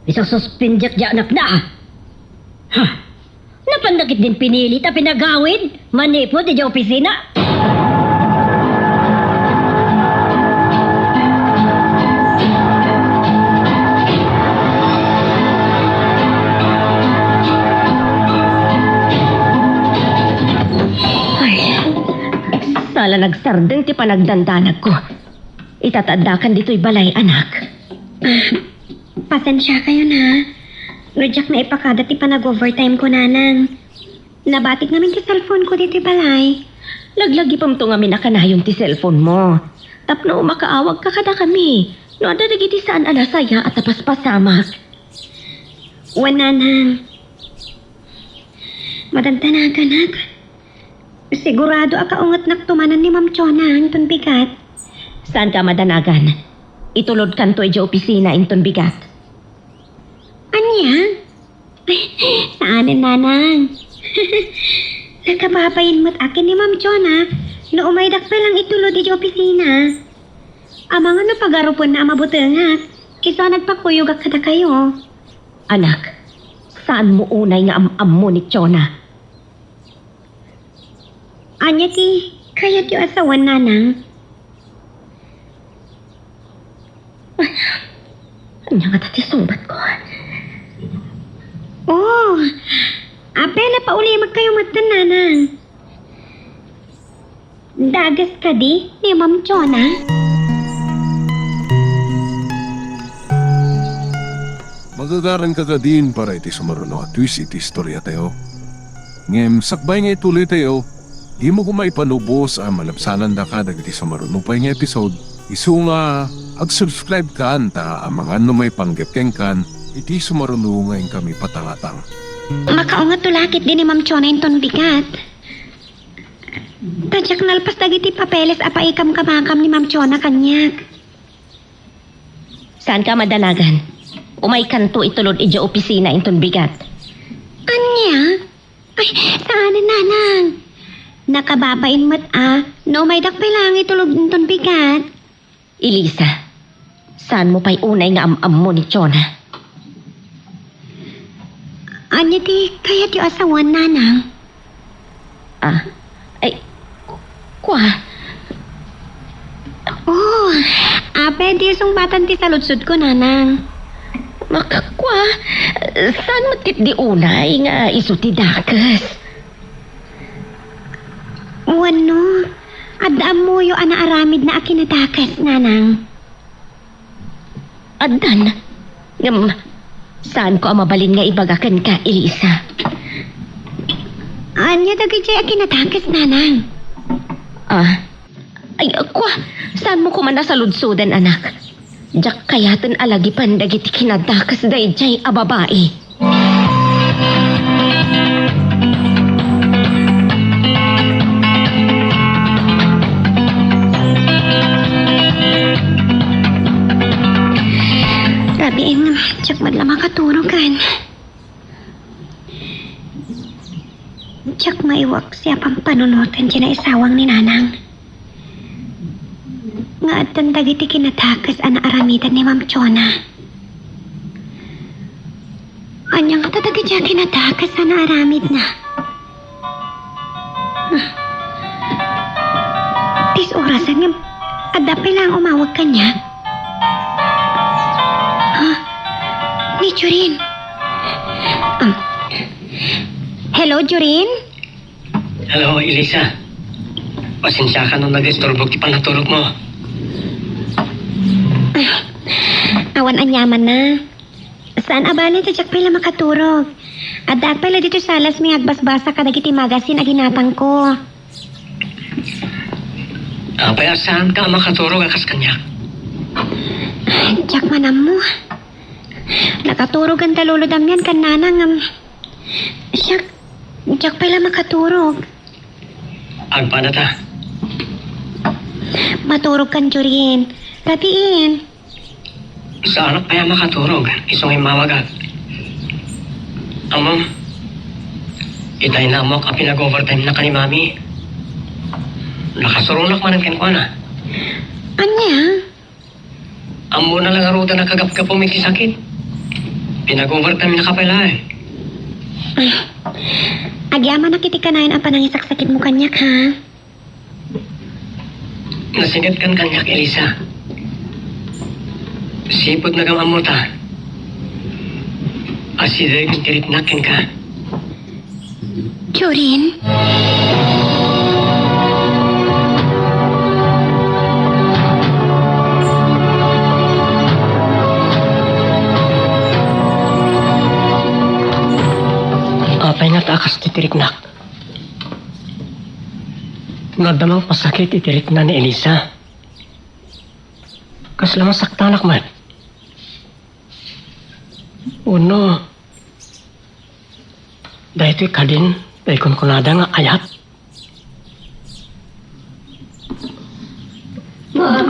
Isususpendek diay anakna. Ha? Napan dagiti pinili ta pinagawid manipud idiay opisina. Ay, sala nagsardeng ti panagdandanagko. Ita ta addakan ditoy balay, anak. Ah, pasensiakayon, ha. No diak maipakada ti panag-overtime ko, Nanang. Nabatik ngamin ti cellphone ko ditoy balay. Laglagipemto ngamin a kanayon ti cellphone mo. Tapno makaawagka kadakami no adda dagiti saan a nasayaat a paspasamak. Wen, Nanang. Madandanaganak. Sigurado a kaungetnak tumanan ni Ma'am Chona inton bigat. Saanka a madanagan. Itulodkanto idiay opisina inton bigat. Ania? Saanen, Nanang. Nakababain met akin ni Ma'am Chona no umaydak pay lang itulod idiay opisina. Amangan no pagarupenna a mabutengak, isu a nagpakuyogak kadakayo. Anak, saanmo unay nga am-ammo ni Chona. Ania ti kayatyo a sawen, Nanang? Ania ngata ti sungbatko? Oh, Apay, napaulimekkayo metten, Nanang. Dages kadi ni Ma'am Chona? Magagaranka kadin para iti sumaruno a twist iti istoriatayo. Ngem sakbay nga ituloytayo, dimo koma ipanubos a malabsanandaka dagiti sumaruno pay nga episode, isu nga ag-subscribe kan ta amangan no maipanggep kenkan iti sumaruno nga inkami patangatang. Makaunget to lakit di ni Ma'am Chona inton bigat. Ta diak nalpas dagiti papeles a paikamkamakam ni Ma'am Chona kaniak. Saanka a madanagan. Umaykanto itulod idiay opisina inton bigat. Ania? Ay, saanen, Nanang. Nakababain met a no umaydak pay laeng itulod inton bigat. Elisa, saanmo pay unay nga am-ammo ni Chona? Ania ti kayatyo a sawen, Nanang? Ah, ay, kua. Oh, apay, diyo sungbatan ti saludsodko, Nanang. Mak-, kua, saan met ketdi unay nga isu ti dakes? Wenno, adda ammoyo a naaramidna a kinadakes, Nanang? Addan. Ngem, saanko a mabalin nga ibaga kenka, Elisa. Ania dagidiay a kinadakes, Nanang? Ah. Ay, kua, saanmo koma a saludsoden, anak? Diak kayaten a lagipen dagiti kinadakes daydiay a babai. Rabiin, diak met la makaturogen. Diak maiwaksi a pampanunoten ti naisawang ni Nanang. Nga addan dagiti kinadakes a naaramidan ni Ma'am Chona. Ania ngata dagiti a kinadakes a naaramidna? Dies orasen ngem adda pay laeng umawag kaniak? Ha? Ni Jorin. Ah. Hello, Jorin? Hello, Elisa. Pasensiaka no nagdisturbok ti pannaturogmo. Awan aniamanna. Saan a bale ta diak pay la makaturog. Addaak pay la ditoy salasmi nga agbasbasa kadagiti magasin a ginatangko. Apay a saanka a makaturog a kas kaniak? Diak man ammo. Nakaturogen da Lolo Damian ken Nanang ngem siak, diak pay la makaturog. Agpadata. Maturogkan, Jorin. Rabiin. Saanak pay a makaturog, isu nga immawagak. Ammom, itay nammok a pinag-overtime-nak ken ni Mami. Nakasuronak manen kenkuana. Ania? Ammona la ngarud a nakagapgapum iti sakit. Pinag-overtime-nak pay laeng. Agyamanak iti kanayon a panangisaksakitmo kaniak, ha? Nasingetkan kaniak, Elisa. Sipud ngem ammota, asideg ti riknak kenka. Jorin? Apay ngata a kas ti riknak? No adda mangpasakit iti rikna ni Elisa, kasla masaktanak met? Wenno, daytoy kadin, daytoy kunkunada nga ayat? Ma,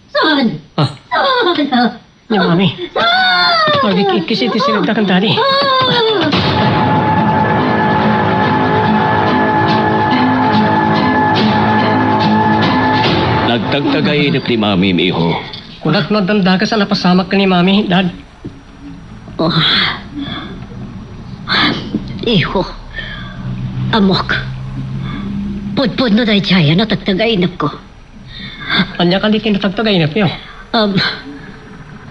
saan? Ah. Saan? Ni Mami. Ah! Agik-ikkis iti sinagda ken Daddy. Ah! Nagtagtagainep ni Mami, miho. Kunak no addan dakes a napasamak ken ni Mami, Dad. Oh. Iho. Ammok. Pudpudno daydiay a natagtagainepko. Ania kadi ti natagtagainepyo? Um,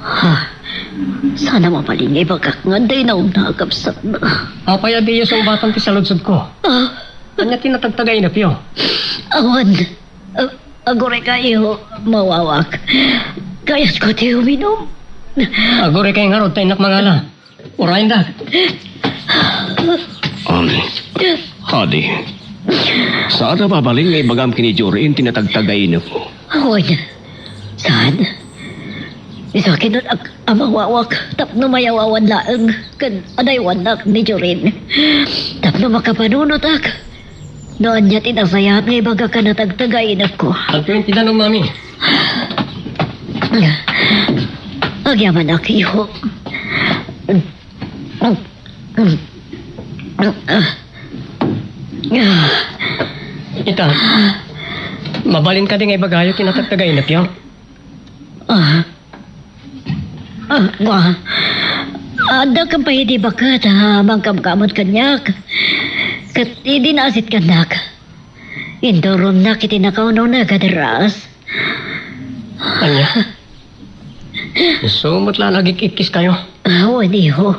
ha. Saan a mabalin nga ibagak nga adda inauna a kabsatna. Apay a diyo sungbatan ti saludsodko? Ah. Ania ti natagtagainepyo? Awan. A-, aguraykayo, mawawak. Kayatko ti uminum. Aguraykayo ngarud ta innak mangala. Urayendak. Um, honey, saan a mabalin nga ibagam ken ni Jorin ti natagtagainepmo? Awan. Saan? Isu a kinun-ak a mawawak tapno mayawawan laeng ken adaywannak ni Jorin. Tapno makapanunotak no ania ti nasayaat nga ibagak a natagtagainepko. Agtuloy ti danum, Mami. Agyamanak, iho. Ita, mabalin kadi nga ibagayo ti natagtagainepyo? Ah. Ah, wa. Adda ken pay idi baket a mangkamkamot kaniak. Ket idi naasitgannak, induronnak iti nakaunona nga deras. Ania? Isu met la nagik-ikkis kayo? Ah, wen, iho.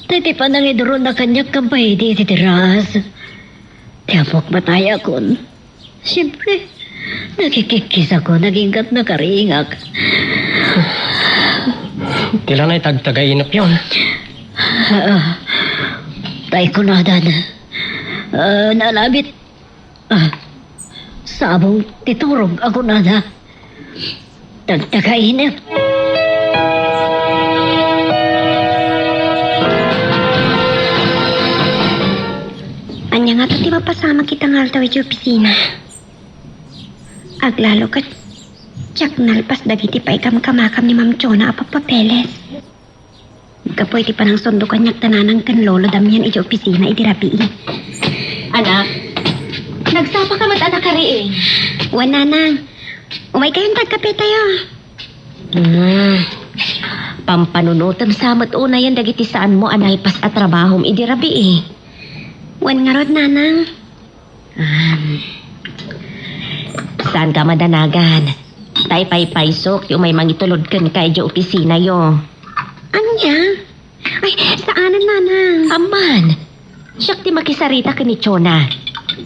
Tay ti panangiduronnak kaniak ken pay idi iti deras. Ti ammok matayakon. Siempre, nagik-ikkisakon, agingga't nakaringak. Ti la natagtagainepyon. Ah, tay kunadan. Ah, nalabit. Ah, sabong ti turog a kunada. Tagtagainep. Ania ngata ti mapasamak ita nga aldaw idiay opisina? Aglalo ket diak nalpas dagiti paikamkamakam ni Ma'am Chona a papapeles. Gapu iti panangsundo kaniak da Nanang ken Lolo Damian idiay opisina idi rabii. Anak, nagsapaka met a nakariing? Wen, Nanang. Umaykayon ta agkapetayo. Hmm. Pampanunotem sa met unayen dagiti saanmo a nalpas a trabahom idi rabii. Wen ngarud, Nanang. Um, saanka madanagan. Ta ipaypaysok ti umay mangitulod kenka idiay opisinayo. Ania? Ay, saanen, Nanang. Amman, siak ti makisarita ken ni Chona.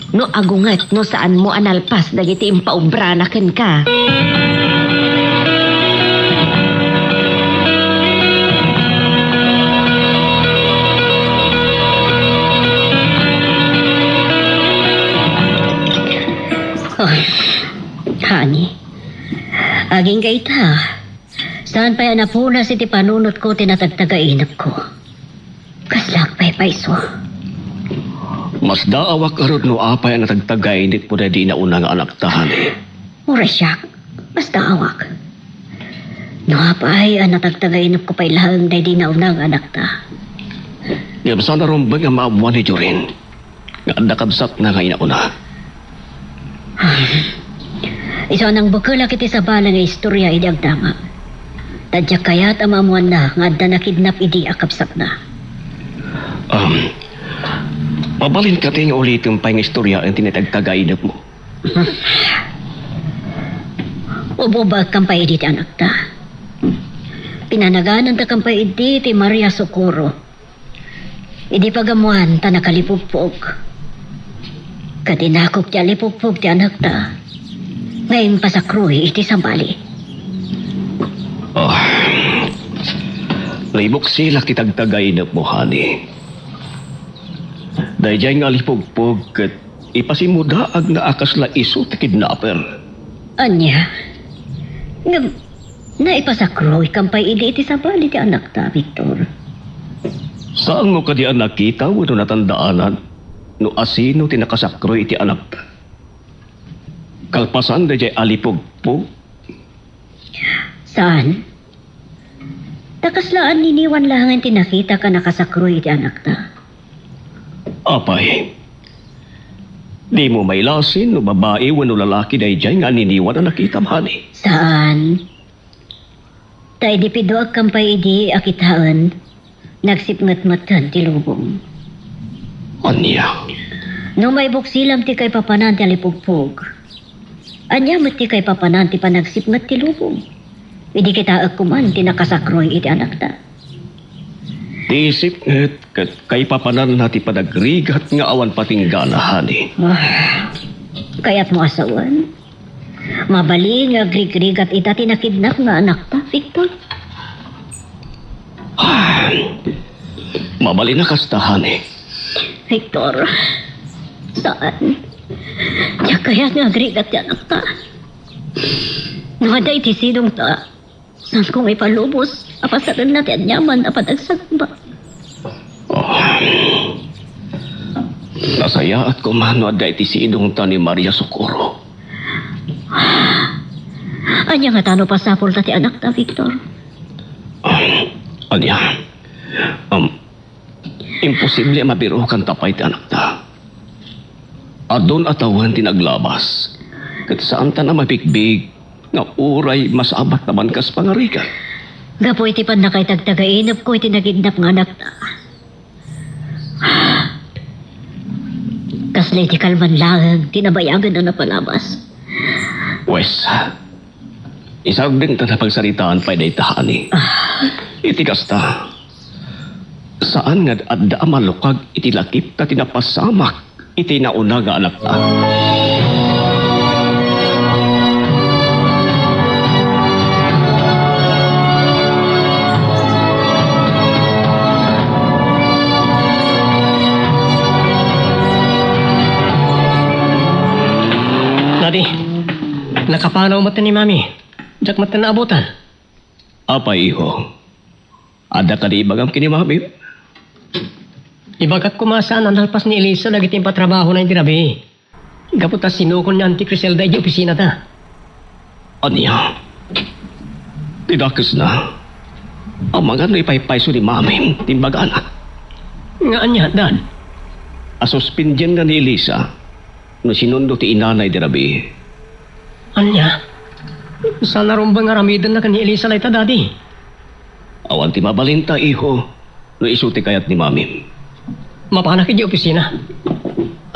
No agunget no saanmo a nalpas dagiti impaobrana kenka. Oh, honey, agingga ita. Saan pay a napunas iti panunotko ti natagtagainepko. Kaslaak pay payso. Masdaawak ngarud no apay a natagtagainepmo daydi nauna nga anakta, honey. Uray siak, masdaawak. No apay a natagtagainepko pay laeng daydi nauna nga anakta. Ngem saan a rumbeng a maammuan ni Jorin nga adda kabsatna nga inauna. Isu a nangbukelak iti sabali nga istorya idi agdama. Ta diak kayat a maammuanna nga adda nakidnap idi a kabsatna. Um, mabalin kadi nga ulitem pay nga istoryaen ti natagtagainepmo? Ububaakkam pay idi ti anakta. Pinanaganantakam pay idi ti Maria Socorro. Idi pagammoan ta nakalipugpog. Ket inakok ti alipugpog ti anakta nga impasakruy iti sabali. Ah, naibuksilak ti tagtagainepmo, honey. Daydiay nga alipugpog ket ipasimudaagna a kasla isu ti kidnapper. Ania? Ngem, naipasakruykam pay idi iti sabali ti anakta, Victor. Saanmo kadi a nakita wenno natandaanan no asino ti nakasakruy iti anakta? Kalpasan daydiay alipugpog? Saan. Ta kasla anniniwan laengen ti nakitak a nakasakruy iti anakta. Apay, dimo mailasin no babai wenno lalaki daydiay nga anniniwan a nakitam, honey? Saan. Ta idi piduakkam pay idi a kitaen, nagsipngetmetten ti lubong. Ania? No maibuksilam ti kaipapanan ti alipugpog, ania met ti kaipapanan ti panagsipnget ti lubong? Idi kitaek koman ti nakasakroy iti anakta. Ti isip ngarud ket kaipapananna ti panagrigat nga awan patinggana, honey. Ah, kayatmo a sawen? Mabalin nga agrigrigat ita ti nakidnap nga anakta, Victor? Ah, mabalin a kasta, honey. Victor, saan? Diak kayat nga agrigat ti anakta. No adda iti sidongta, saanko nga ipalubos a pasarenna ti aniaman a panagsagaba. Oh. Nasayaat koma no adda iti sidongta ni Maria Socorro. Ania ngata no pasapulta ti anakta, Victor? Ania? Um, Imposible a mabirokanta pay ti anakta. Adun a tawen ti naglabas, ket saantan a mabigbig nga uray masabatna man kas pangarigat. Gapu iti pannakaitagtagainepko iti nakidnap nga anakta, kasla iti kalman laeng ti nabayagen a napalabas. Wes, isardengta a pagsaritaan pay dayta, honey. Ah. Iti kasta, saan nga adda a malukag iti lakipta ti napasamak iti nauna nga anakta. Daddy, nakapanaw met ni Mami. Diak met naabutan. Apay, iho? Adda kadi ibagam ken ni Mami? Ibagak koma a saan a nalpas ni Elisa dagiti impatrabahona idi rabii. Gapu ta sinukon ni Auntie Criselda idiay opisinata. Ania? Ti dakesna, amangan no ipaypayso ni Mamim ti imbagana. Nga ania, Dad? A suspendienna ni Elisa no sinundo ti inana idi rabii. Ania? Saan a rumbeng nga aramidenna ken ni Elisa dayta, Daddy? Awan ti mabalinta, iho, no isu ti kayat ni Mamim. Mapanak idiay opisina.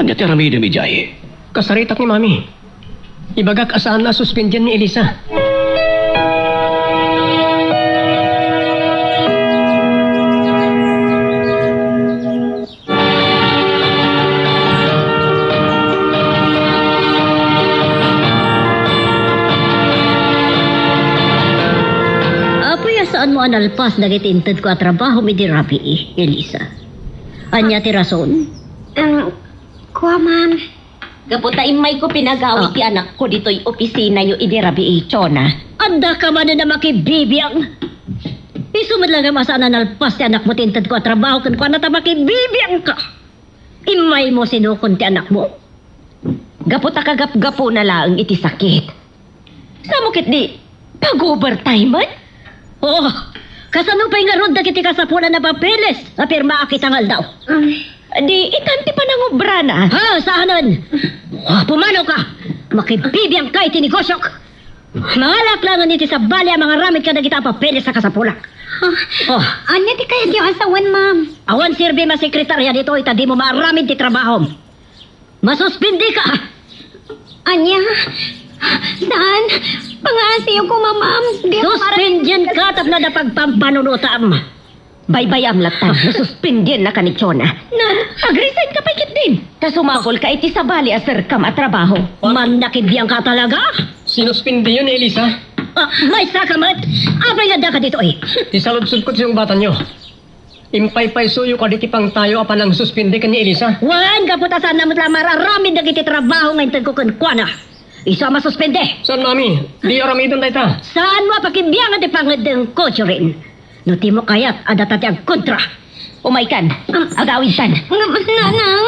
Ania ti aramidem idiay? Kasaritak ni Mami. Ibagak a saan a suspendien ni Elisa. Apay a saanmo a nalpas dagiti intedko a trabahom idi rabii, Elisa? Ania ti rason? Em, kua, ma'am. Gapu ta immayko pinagawid Ah. ti anakko ditoy opisinayo idi rabii, Chona. Addaka manen a makibibiang. Isu met laeng a saan a nalpas ti anakmo ti intedko a trabaho kenkuana ta makibibiangka. Immaymo sinukon ti anakmo. Gapu ta kagapgapuna laeng iti sakit. Samo ketdi, pag-overtime met? Oh, kasano pay ngarud dagiti kasapulan a papeles a pirmaak ita nga aldaw? Mm. Di itan ti panangobrana. Ha, saanen? Oh, pumanaw ka! Makibibiang ka iti negosiok! Mangalak laengen iti sabali a mangaramid kadagita a papeles a kasapulak. Ah, Oh. Ania ti kayatyo a sawen, ma'am? Awan serbim a sekretarya ditoy ta dimo maaramid ti trabahom. Masuspendika! Ania? Saan? Pangaasiyo koma, ma'am. Di ako para Suspendienka tapno adda pagpampanunotam. Baybay-am latta, nasuspendiennaka ni Chona. Nan, agresignka pay ketdin. Ta sumagulka iti sabali a serkam a trabaho. Mannakibiangka talaga? Sinuspendiyo ni Elisa. Ah, maysaka met? Apay nga addaka ditoy? Ti saludsodko ti sungbatanyo. Impaypaysoyo kadi ti pangtayo a panangsuspindi ken ni Elisa? Wen, gapu ta saanna met la maaramid dagiti trabaho nga intedko kenkuana. Isu a masuspende. Saan, Mami? Di aramiden dayta. Saanmo a pakibiangan ti pangeddengko, Jorin. No dimo kayat a data ti agkontra. Umaykan. Ah. Agawidtan. Nga, nanang.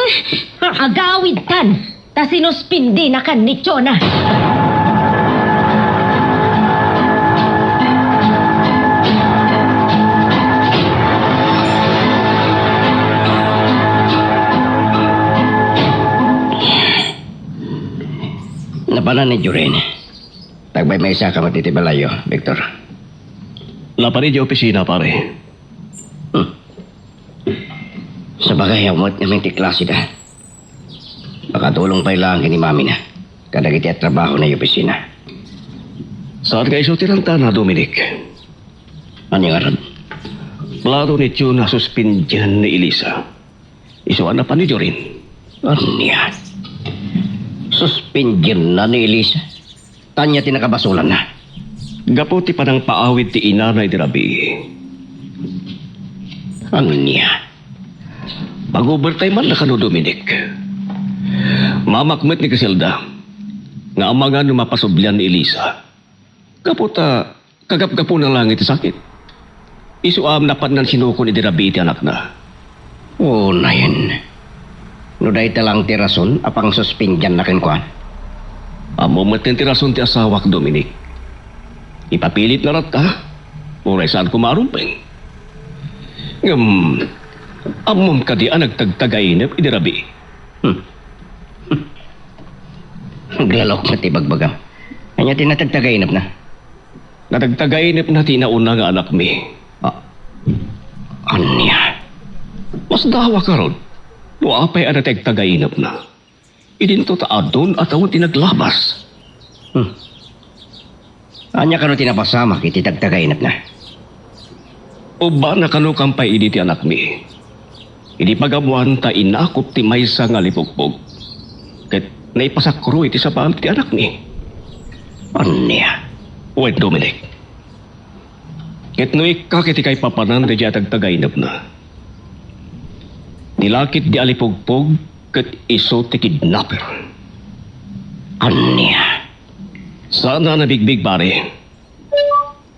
Agawidtan. Ta sinuspindinakan ni Chona. Napanan ni Jorin. Agmaymaysaka met iti balayyo, Victor. Napan idiay opisina, pare. Hmm. Sabagay, awan met ngamin ti klaseda. Makatulong pay laeng ken ni mamina kadagiti a trabahona idiay opisina. Saan nga isu ti rantana, Dominic? Ania ngarud? Plano ni Jonah a suspendien ni Elisa. Isu a napan ni Jorin. Ania? Suspendienna ni Elisa? Ania ti nakabasolanna? Gapu ti panangpaawid ti inana idi rabii. Ania? Mag-overtime man la kano, Dominic. Mamak met ni Griselda nga amangan no mapasublian ni Elisa. Gapu ta kagapgapuna lang iti sakit. Isu a napan nga sinukon idi rabii ti anakna. Unayen. No dayta lang ti rason a pangsuspendianna kenkuana. Ammo met ti rason ti asawak, Dominic. Ipapilitna latta, uray saan koma a rumbeng. Ngem, ammom kadi a nagtagtagainep idi rabii? Hmm. Aglalawk met ti ibagbagam. Ania ti natagtagainepna? Natagtagainepna ti inauna nga anakmi. Ah, ania? Masdawa ngarud no apay a natagtagainepna. Idinto ta adun a tawen ti naglabas. Hmm. Ania kano ti napasamak iti tagtagainepna? Ubbana kano kampay idi ti anakmi. Idi pag-ammoan ta inakop ti maysa nga lipugpog, ket naipasakro iti sabali ti anakmi. Ania? Wen, Dominic. Ket no ikkak iti kaipapanan daydiay a tagtagainepna, ti lakip di a lipugpog ket isu ti kidnapper. Ania? Saan a nabigbig, pare.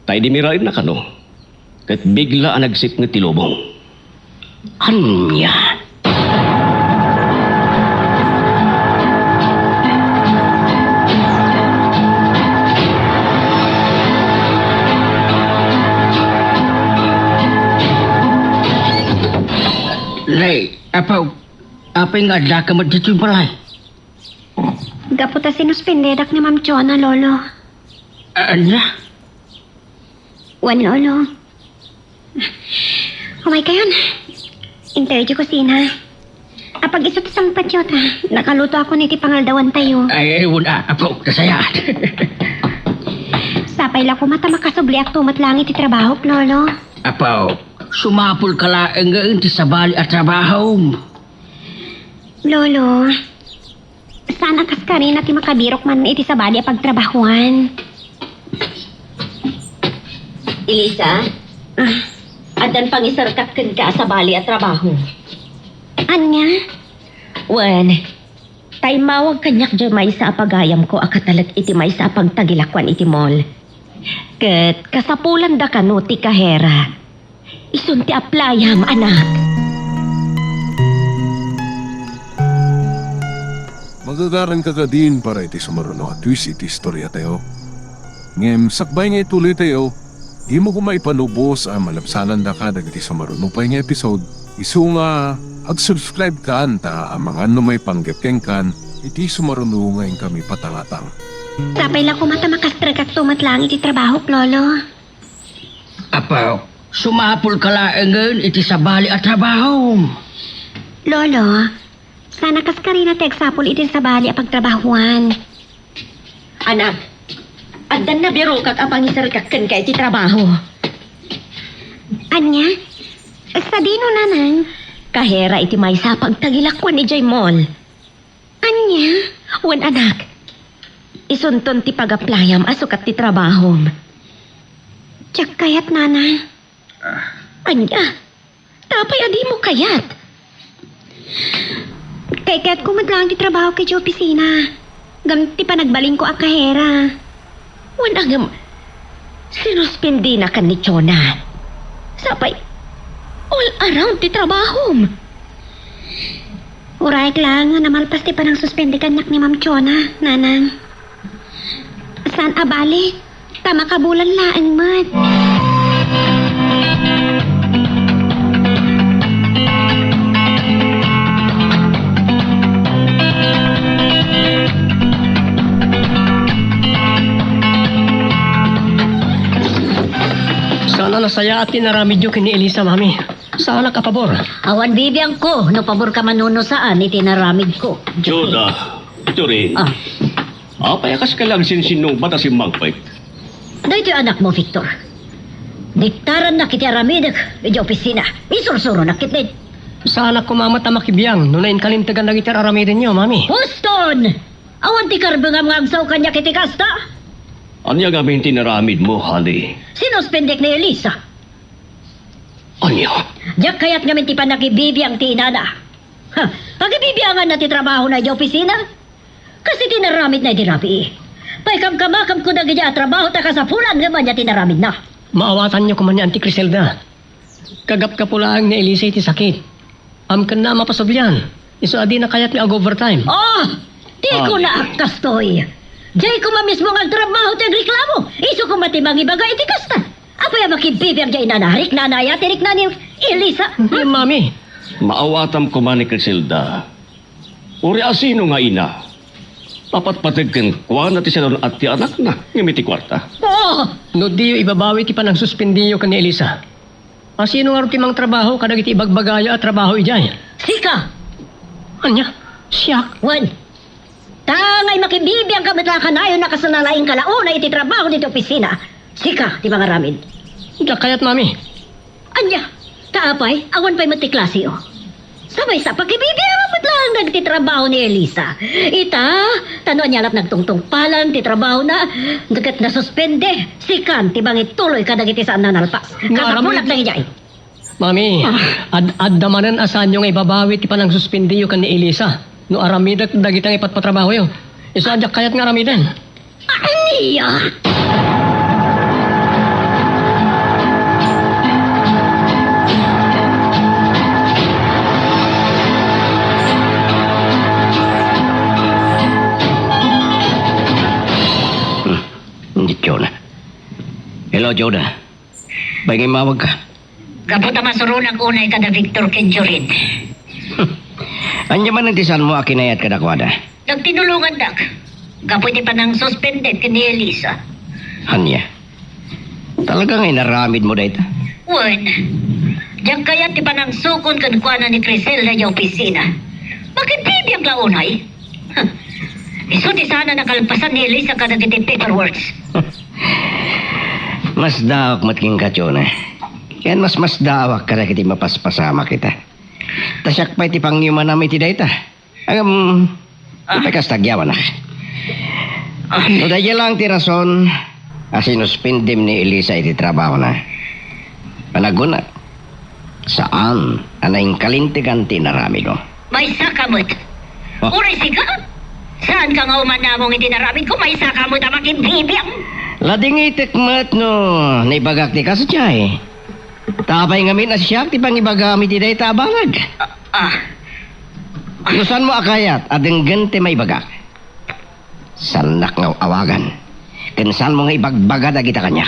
Ta idi miraenna kano, ket bigla a nagsipnget ti lubong. Ania? Nay, apo, apay nga adda ka met ditoy balay? Gapu ta sinuspendedak ni Ma'am Chona, Lolo. Ania? Wen, Lolo. Umaykayon. Intayo ti kusina. Apag isu ti sangpatyo ta nakalutoakon iti pangaldawantayo. Ay, wen, a, apo, kasayaat. Sapay la koma ta makasubliakto met laeng iti trabahok, Lolo. Apo, sumapulka laengen ti sabali a trabahom. Lolo, saan a kaskarina ti makabirok man iti sabali a pagtrabahoan. Elisa? Ah. Addan pangiserkak kenka a sabali a trabaho. Ania? Wen, ta immawag kaniak diay maysa a pagayamko a katalek iti maysa a pagtagilakoan iti mall. Ket kasapulanda kano ti kahera. Isun ti apply-am, anak. Magagaranka kadin para iti sumaruno a twist iti istoriatayo. Ngem sakbay nga ituloytayo, dimo koma ipanubos a malabsanandaka dagiti sumaruno pay nga episode. Isu nga, ag-subscribe kan ta amangan no maipanggep kenkan iti sumaruno nga inkami patangatang. Sapay la koma ta makastrekakto met laeng iti trabahok, Lolo. Apo, sumapulka laengen iti sabali a trabahom. Lolo, saan a kaskarina ti agsapul iti sabali a pagtrabahoan. Anak, addan nabirokak a pangiserkak kenka iti trabaho. Ania? Sadino, Nanang? Kahera iti maysa a pagtagilakoan idiay mall. Ania? Wen, anak. Isunton ti pag-apply-am a sukat ti trabahom. Diak kayat, Nanang. Ania? Apay a dimo kayat? Kaykayatko met laeng ti trabahok idiay opisina. Ngem ti panagbalinko a kahera. Wen, ngem sinuspendinakan ni Chona. Sapay, all around ti trabahom. Urayek laeng nga namalpas ti panangsuspende kaniak ni Ma'am Chona, Nanang. Saan a bale, ta makabulan laeng met. Saan a nasayaat ti inaramidyo ken ni Elisa, Mami. Saanak a pabor. Awan bibiangko no paborka man wenno saan iti inaramidko. Juda, Jorin. Ah. Apay a kaska la agsinsinnungbat a simmangpet? Daytoy anakmo, Victor. Diktarannak iti aramidek idiay opisina. Isursuronak ketdin. Saanak koma met a makibiang no nainkalintegan dagiti ar-aramidenyo, Mami. Houston! Awan ti karbengam nga agsao kaniak iti kasta? Ania ngamin ti inaramidmo, honey? Sinuspendek ni Elisa. Ania? Diak kayat ngamin ti panakibibiang ti inana. Ha, pakibibianganna ti trabahona idiay opisina? Kas iti inaramidna idi rabii. Paikamkamakamko dagiti a trabaho ta kasapulan ngem ania ti inaramidna? Maawatanyo koma ni Auntie Criselda. Kagapgapu laeng ni Elisa iti sakit. Amkenna a mapasublian. Isu a dina kayat nga ag-overtime. Oh! Di ko Ay. Naak kastoy. Diay koma mismo nga agtrabaho ti agreklamo. Isu koma ti mangibaga iti kasta. Apay a makibibiang diay inana? Riknana aya ti rikna ni Elisa? Ngem, Mami. Maawatam koma ni Criselda. Uray asino nga ina? Papatpateg kenkuana ti salun-at ti anakna, ngem iti kuarta. Oh! No diyo ibabawi ti panangsuspendiyo ken ni Elisa, asino ngarud ti mangtrabaho kadagiti ibagbagayo a trabaho idiay? Sika! Ania? Siak? Wen, ta ngay makibibiangka met la kanayon a kas nalaingka la unay iti trabaho ditoy opisina. Sika ti mangaramid. Diak kayat, Mami. Ania? Ta apay, awan pay met ti klaseo. Sa maysa, pakibibiangan met laeng dagiti trabaho ni Elisa. Ita, ta no ania la't nagtungtungpalan ti trabahona, ket nasuspende, sikan ti mangituloy kadagiti saan a nalpas. Kasapulak dagiti ay. Mami, Ah. ad-, adda manen a saanyo nga ibabawi ti panangsuspendiyo ken ni Elisa. No aramidek dagita nga ipatpatrabahoyo. Isu a diak kayat nga aramiden. Ania? Hmm, hindi ko na. Hello, Joda. Baybay nga immawag ka. Gapu ta masuronak unay kada Victor ken Jorin. Ania manen ti saanmo a kinayat kadakuada? Nagtinulongandak gapu iti panangsuspended ken ni Elisa. Ania? Talaga nga inaramidmo dayta? Wen, diak kayat ti panangsukon kenkuana ni Criselda idiay opisina. Makibibiang la unay. Huh. Isu ti saan a nakalpasan ni Elisa kadagiti paperworks. Masdaawak met kenka, Jonah. Ken masmasdaawak kadagiti mapaspasamak ita. Ta siak pay ti pangyumanam iti dayta. Ngem, Ah. Ipay kasta, agyawanak. Ah. No daydiay laeng ti rason a sinuspendem ni Elisa iti trabahona, panagkunak, saan a naingkalintegan ti inaramidmo. Maysaka met. Oh. Uray sika? Saanka nga umanamong iti inaramidko? Maysaka met a makibibiang. Ladingitek met no naibagak ti kasdiay. Ta apay ngamin a siak ti pangibagam iti dayta a banag? Ah, ah. No saanmo a kayat a denggen ti maibagak, saannak nga awagan, ken saanmo nga ibagbaga dagita kaniak.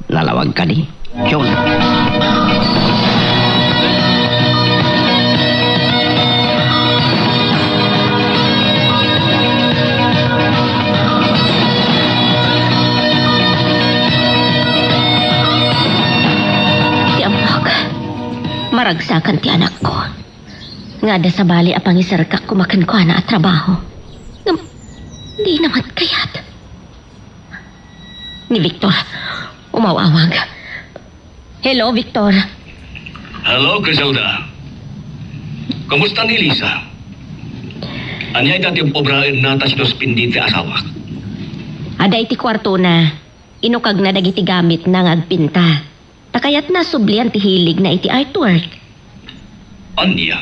Nalawag kadi, Jonah? Ti ammok, maragsakan ti anakko. Nga adda sabali a pangiserkak koma kenkuana a trabaho. Ngem, dina met kayat. Ni Victor, umaw-awag. Hello, Victor. Hello, Criselda. Kumusta ni Lisa? Ania ita ti obraenna ta sinuspindi ti asawak? Adda iti kuartona, inukagna dagiti gamitna nga agpinta. Ta kayatna sublian ti hiligna iti artwork. Ania?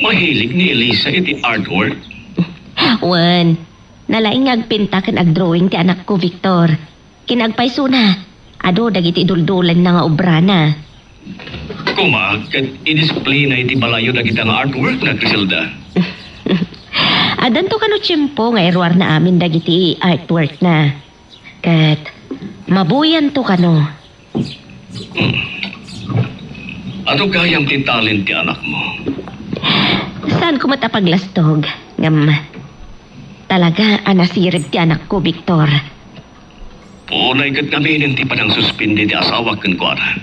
Mahilig ni Elisa iti artwork? Wen, nalaing nga agpinta ken agdrawing ti anakko, Victor. Ken agpaysona, adu dagiti iduldulenna nga obrana. Koma, ket idisplayna iti balayyo dagita nga artworkna, Criselda? Addanto kano tiempo nga iruarna amin dagiti artworkna. Ket mabuyanto kano. Hmm. Adu gayam ti talent ti anakmo. Saanko met a paglastog, ngem talaga a nasirib ti anakko, Victor. Unay ket ngaminen ti panangsuspindi ti asawak kenkuana.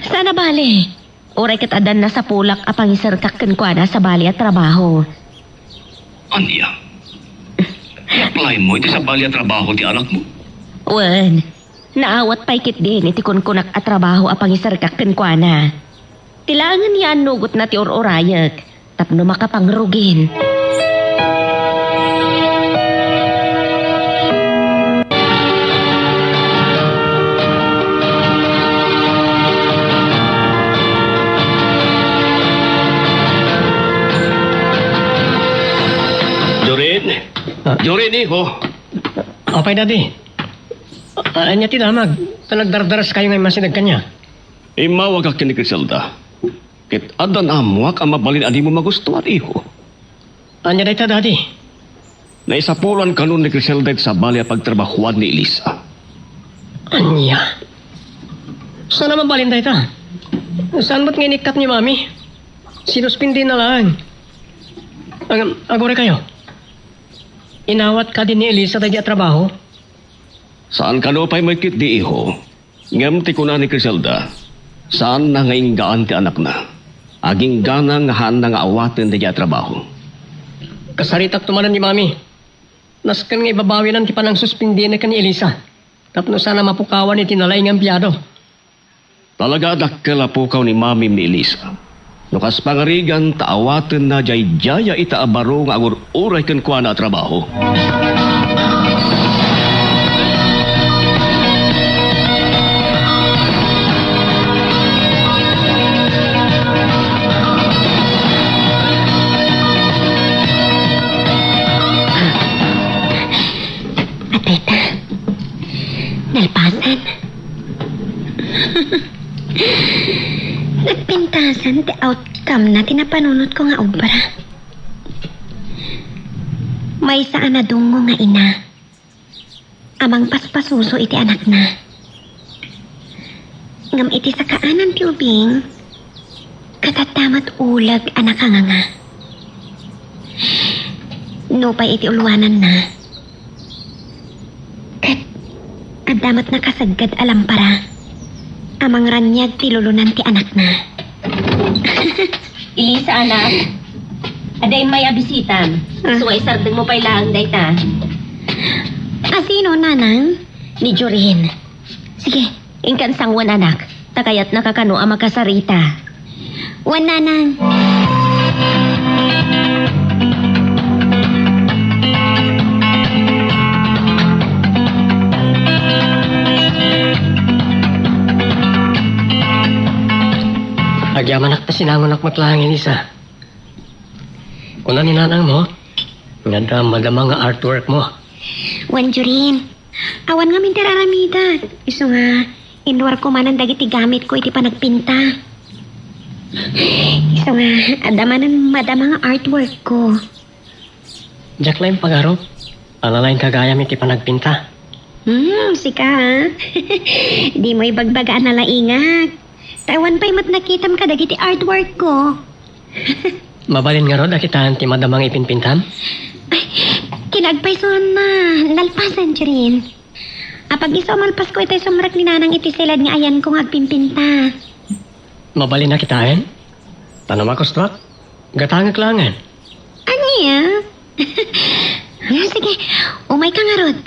Saan a bale. Uray ket addan nasapulak a pangiserkak kenkuana sabali a trabaho. Ania? I-apply mo iti sabali a trabaho ti anakmo? Wen, naawat pay ketdin iti kunkunak a trabaho a pangiserkak kenkuana. Ti laengen nga annugotna ti ur-urayek tapno makapangrugin. Jorin? Ah. Jorin, iho. Apay, Daddy? Ah, ania ti damag? Ta nagdardaras kayo nga immasideg kaniak. Immawagak ken ni Criselda. Ket addan ammoak a mabalin a dimo magustuan, iho. Ania dayta, Daddy? Naisapulan kanon ni Criselda iti sabali a pagtrabahoan ni Elisa. Ania? Saan a mabalin dayta? Saan met nga inikkat ni Mami? Sinuspendina laeng. Ag-, aguray kayo. Inawat kadi ni Elisa daydi a trabaho? Saan kano pay met ketdi, iho. Ngem ti kuna ni Criselda, saanna nga inggaan ti anakna. Aginggana nga haanna nga awaten daydi a trabaho. Kasaritakto manen ni Mami. Nasken nga ibabawinan ti panangsuspendina ken ni Elisa tapno saan a mapukawan iti nalaing a empleyado. Talaga a dakkel a pukaw ni Mamim ni Elisa. No kas pangarigan ta awatenna daydiay a ita a baro nga agur-uray kenkuana a trabaho. Ateta, nalpasan. Nagpintasan ti outcome na ti napanunotko nga obra. Maysa a nadungngo nga ina a mangpaspasuso iti anakna. Ngem iti sakaanan ti ubing, ket adda met uleg a nakanganga. Nupay iti ulwananna, ket adda met nakasegged a lampara a mangraniag ti lulunan ti anakna. Elisa, anak. Adda immay a bisitam. Ah. Isu nga isardengmo pay laeng dayta. A sino, nanang? Ni Jorin. Sige, inkan sanguen, anak. Ta kayatnaka kano a makasarita. Wen, nanang. Agyamanak ta sinangonak met laeng, Elisa. Kuna ni nanangmo, nga adda madama nga artworkmo. Wen, Jorin, awan ngamin ti ar-aramidak. Isu nga, inwarko manen dagiti gamitko iti panagpinta. Isu nga, adda manen madama nga artworkko. Diak laeng pagarup a nalaingka gayam iti panagpinta. Hmm, sika, a? Dimo ibagbaga a nalaingak. Ta awan pay met nakitam kadagiti artworkko. Mabalin ngarud a kitaen ti madama nga ipinpintam? Ay, kinagpaysuanna, nalpasan, Jorin. Apag-isu a malpasko itay sumrek ni nanang iti silad nga ayanko nga agpinpinta. Mabalin a kitaen? Ta no magustuak, gatangek laengen. Ania? Sige, umayka ngarud.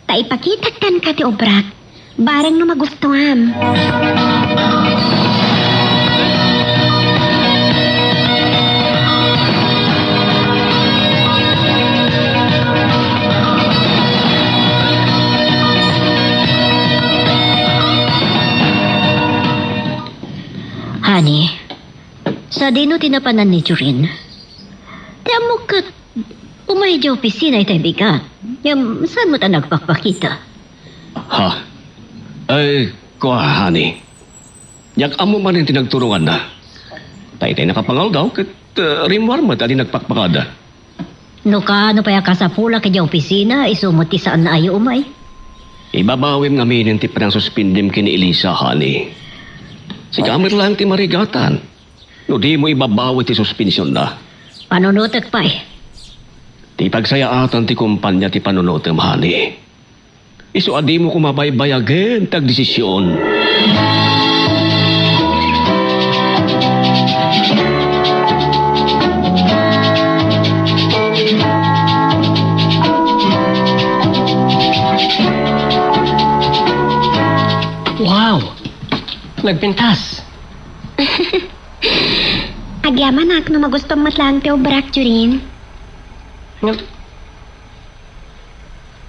Ta ipakitak kenka ti obrak, bareng no magustuam. Honey, sadino ti napanan ni Jorin? Ti ammok ket umay idiay opisina itay bigat. Ngem saan met a nagpakpakita? Ha? Ay, kua, honey. Diak ammo manen ti nagturonganna. Ta itay nakapangaldaw ket, eh, rimmuar met a di nagpakpakada. No kaano pay a kasapulak idiay opisina, isu met ti saanna a umay. Ibabawim ngaminen ti panangsuspindim ken ni Elisa, honey. Sika met laeng ti marigatan no dimo ibabawi ti suspensionna. Panunotek pay. Ti pagsayaatan ti kumpania ti panunotem, honey. Isu a dimo koma baybayagen ti agdesision. Nagpintas. Agyamanak no magustom met laeng ti obrak, Jorin. Ngem,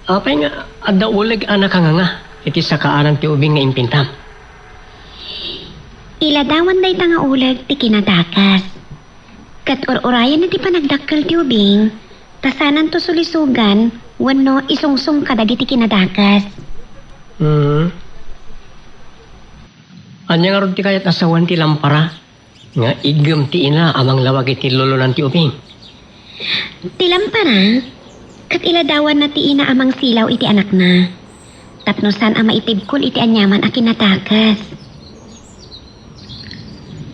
apay nga adda uleg a nakanganga iti sakaanan ti ubing nga impintam? Iladawan dayta nga uleg ti kinadakes. Ket ur-urayenna ti panagdakkel ti ubing, ta sananto sulisogan wenno isungsong kadagiti kinadakes. Hmm. Ania ngarud ti kayat a sawen ti lampara nga iggem ti ina a manglawag iti lulunan ti ubing? Ti lampara, ket iladawanna ti ina a mangsilaw iti anakna, tapno saan a maitibkol iti aniaman a kinadakes.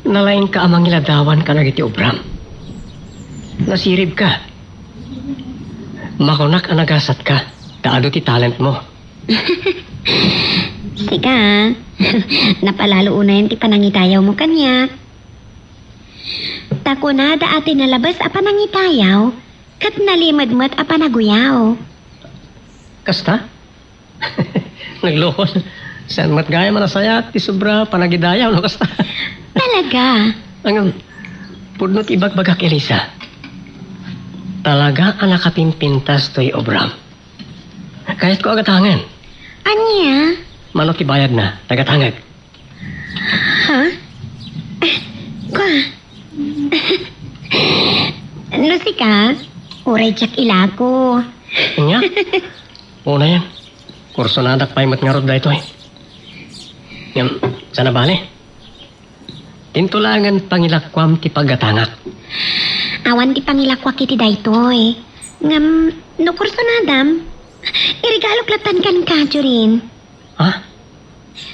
Nalaingka a mangiladawan kadagiti obram. Nasiribka. Makunak a nagasatka, ta adu ti talentmo. Sika, napalalo unayen ti panangidayawmo kaniak. Ta kunada a ti nalabes a panangitayaw, ket nalimed met a panaguyaw. Kasta? Nagloko. Saan met gayam a nasayaat ti sobra panagidayaw, no kasta? Talaga? Ngem, pudno ti ibagbagak, Elisa. Talaga a nakapimpintas toy obram. Kayatko a gatangen. Ania? Mano ti bayadna, ta gatangek. Ha? Kua? No sika, uray diak ilako. Ania? Unayen, kursonadak pay met ngarud daytoy. Ngem, saan a bale? Dinto laengen pangilakuam ti paggatangak. Awan ti pangilakuak iti daytoy. Ngem, no kursonadam, iregalok lattan kenka, Jorin. Ha?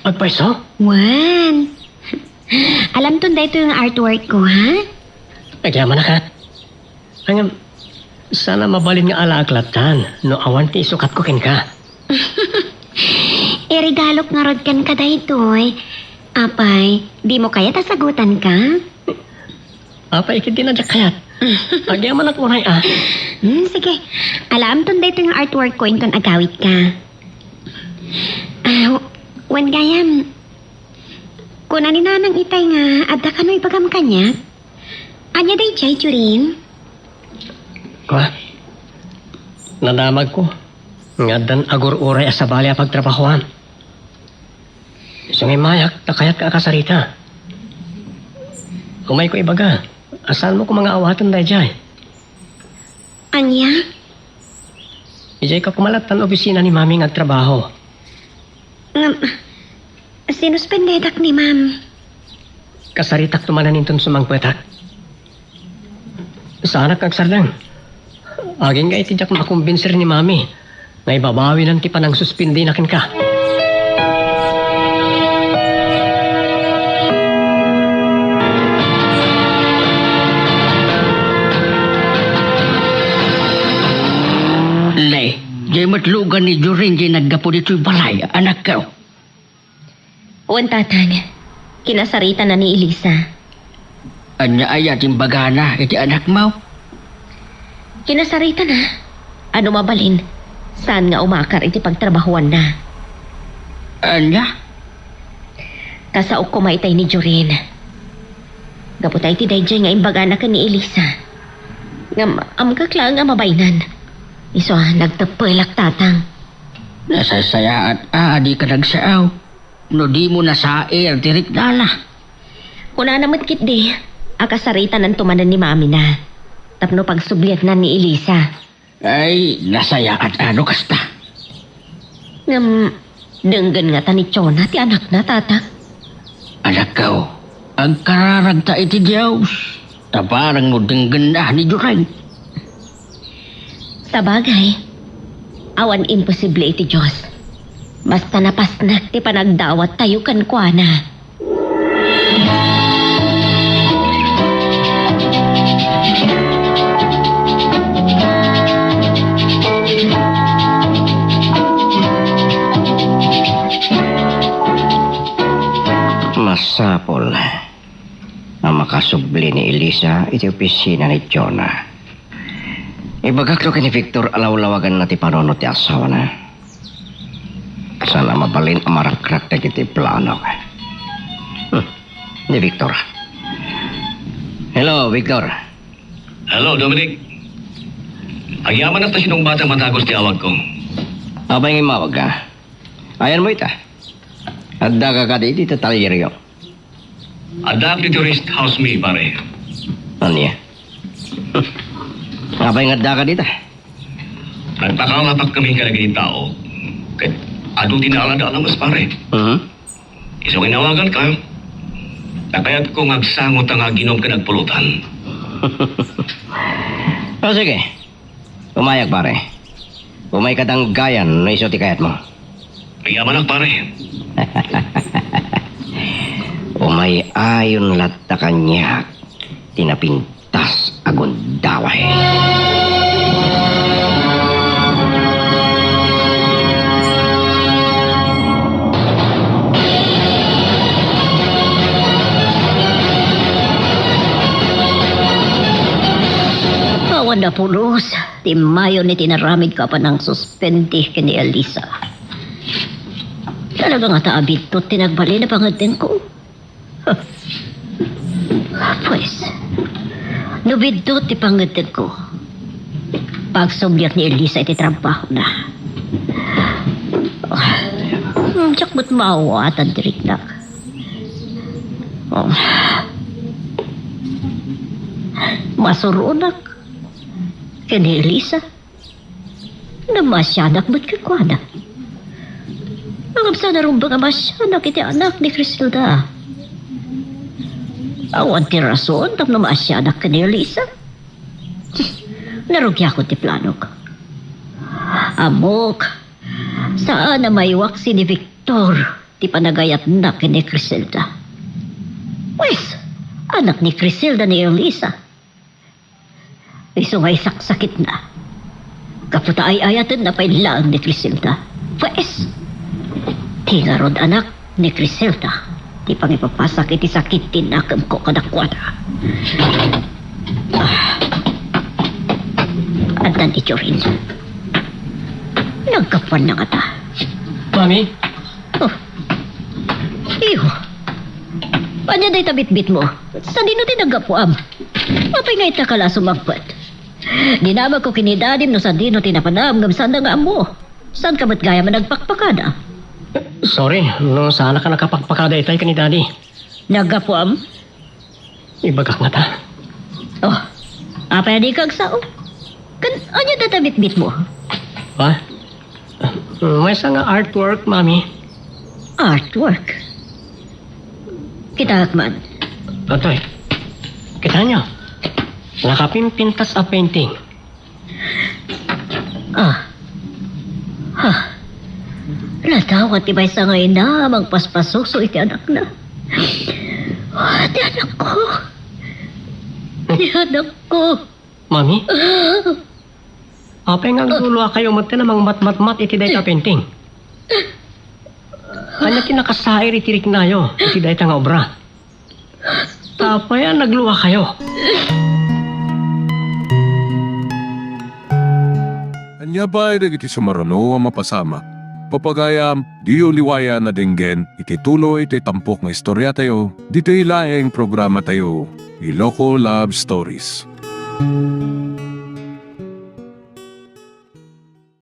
Agpayso? Wen. Alamton daytoy nga artwork ko, ha? Agyamanak, ha? Ngem, saan a mabalin nga alaak lattan no awan ti isukatko kenka. Iregalok ngarud kenka daytoy. Apay, dimo kayat a sagutanka? Apay, ket di na diak kayat. Agyamanak unay, a. Hmm, sige. Alaamton daytoy nga artwork ko inton agawidka. Ah, wen gayam, kuna ni Nanang itay nga adda kano ibagam kaniak? Ania daydiay, Jorin? Kua, nadamagko nga addan agur-uray a sabali a pagtrabahoan. Sumimmayak ta kayatka a kasarita. Umayko ibaga a saanmo koma nga awaten daydiay. Ania? Idiayka koma lattan opisina ni Mami nga agtrabaho. Ngem, sinuspendedak ni Ma'am. Kasaritakto manen inton sumangpetak. Saanak nga agsardeng. Agingga iti diak makumbinser ni Mami nga ibabawina ti panangsuspendina kenka. Ne, diay met lugan ni Jorin diay naggapu ditoy balay, anakko. Wen, Tatang, kinasaritana ni Elisa. Ania aya ti imbagana iti anakmo? Kinasaritana. Adu mabalin, saan nga umakar iti pagtrabahoanna. Ania? Kasaok koma itay ni Jorin. Gapu ta iti daydiay nga imbagana ken ni Elisa. Ngem, amgak laeng a mabaynan. Isu a nagteppelak, Tatang. Nasaysayaat a dika nagsao. No dimo nasair ti riknana. Kunana met ketdi a kasaritananto manen ni mamina tapno pagsubliatnan ni Elisa. Ay, nasayaat a no kasta. Ngem, denggen ngata ni Jonah ti anakna, Tata? Anakko, agkararagta iti Dios. Tabareng no denggenna ni Joren. Sabagay, awan imposible iti Dios. Basta napasnek ti panagdawattayo kenkuana. Masapul a makasubli ni Elisa iti opisina ni Jonah. Ibagakto ken ni Victor a lawlawaganna ti panunot ti asawana. Saan a mabalin a marakrak dagiti planok. ni Victor. Hello, Victor. Hello, Dominic. Agyamanak ta sinungbatam a dagus ti awagko. Apay nga immawagka? Ayanmo ita. Addaka kadi iti talyerio. Addaak ditoy rest house mi, pare. Ania? Apay nga addaka dita? Nagpakalapak kami kadagiti tao. Ket adu ti naalada a lamas, pare. Mhm. Isu nga inawaganka, ta kayatko nga agsango ta nga aginom ken agpulutan. O, sige. Umayak, pare. Umayka danggayan no isu ti kayatmo. Agyamanak, pare. Umay-ayon latta kaniak ti napintas a gundaway. Awan napulos ti immayon iti inaramidko a panangsuspende ken ni Elisa. Talaga ngata a biddut ti nagbalin a pangeddengko. Pues, no biddut ti pangeddengko, pagsubliak ni Elisa iti trabahona. Hmm, diak met maawatan ti riknak. Oh. Masuronak ken ni Elisa. Namasianak met kenkuana. Ngem saan a rumbeng a masianak iti anak ni Criselda. Awan ti rason tapno masianak ken ni Elisa. Narugiakon ti planok. Ammok, saan a maiwaksi ni Victor ti panagayatna ken ni Criselda. Pues, anak ni Criselda ni Elisa. Isu nga isaksakitna. Gapu ta ay-ayatenna pay laeng ni Criselda. Pues, ti ngarud anak ni Criselda ti pangipapasak iti sakit ti nakemko kadakuada. Ah. Addan ni Jorin. Naggapuanna ngata. Mami? Oh. Iyo. Ania dayta bitbitmo? Sadino ti naggapuam? Apay nga ita ka la a sumangpet? Dinamagko ken ni Dadim no sadino ti napanam ngem saanna nga ammo. Saanka met gayam a nagpakpakada? Sorry, no saanak a nakapakpakada itay ken ni Dadi. Naggapuam? Ibagak ngata. Oh, apay a dika agsao? Ken ania dayta bitbitmo? Ha? Maysa nga artwork, Mami. Artwork? Kitaak man. Atoy, kitaenyo? Nakapimpintas a painting. Ah. Ha. Nadawat ti maysa nga ina a mangpaspasuso iti anakna. Ah, ti anakko. Ti anakko. Mami? Ah. Apay nga agluluakayo metten a mangmatmatmat iti dayta a painting? Ania ti nakasair iti riknayo iti dayta nga obra? Apay a nagluakayo? Ania pay dagiti sumaruno a mapasamak? Pagayam, diyo liwayan a denggen iti tuloy ti tampok nga istoriatayo ditoy laeng programatayo, Iloko Love Stories.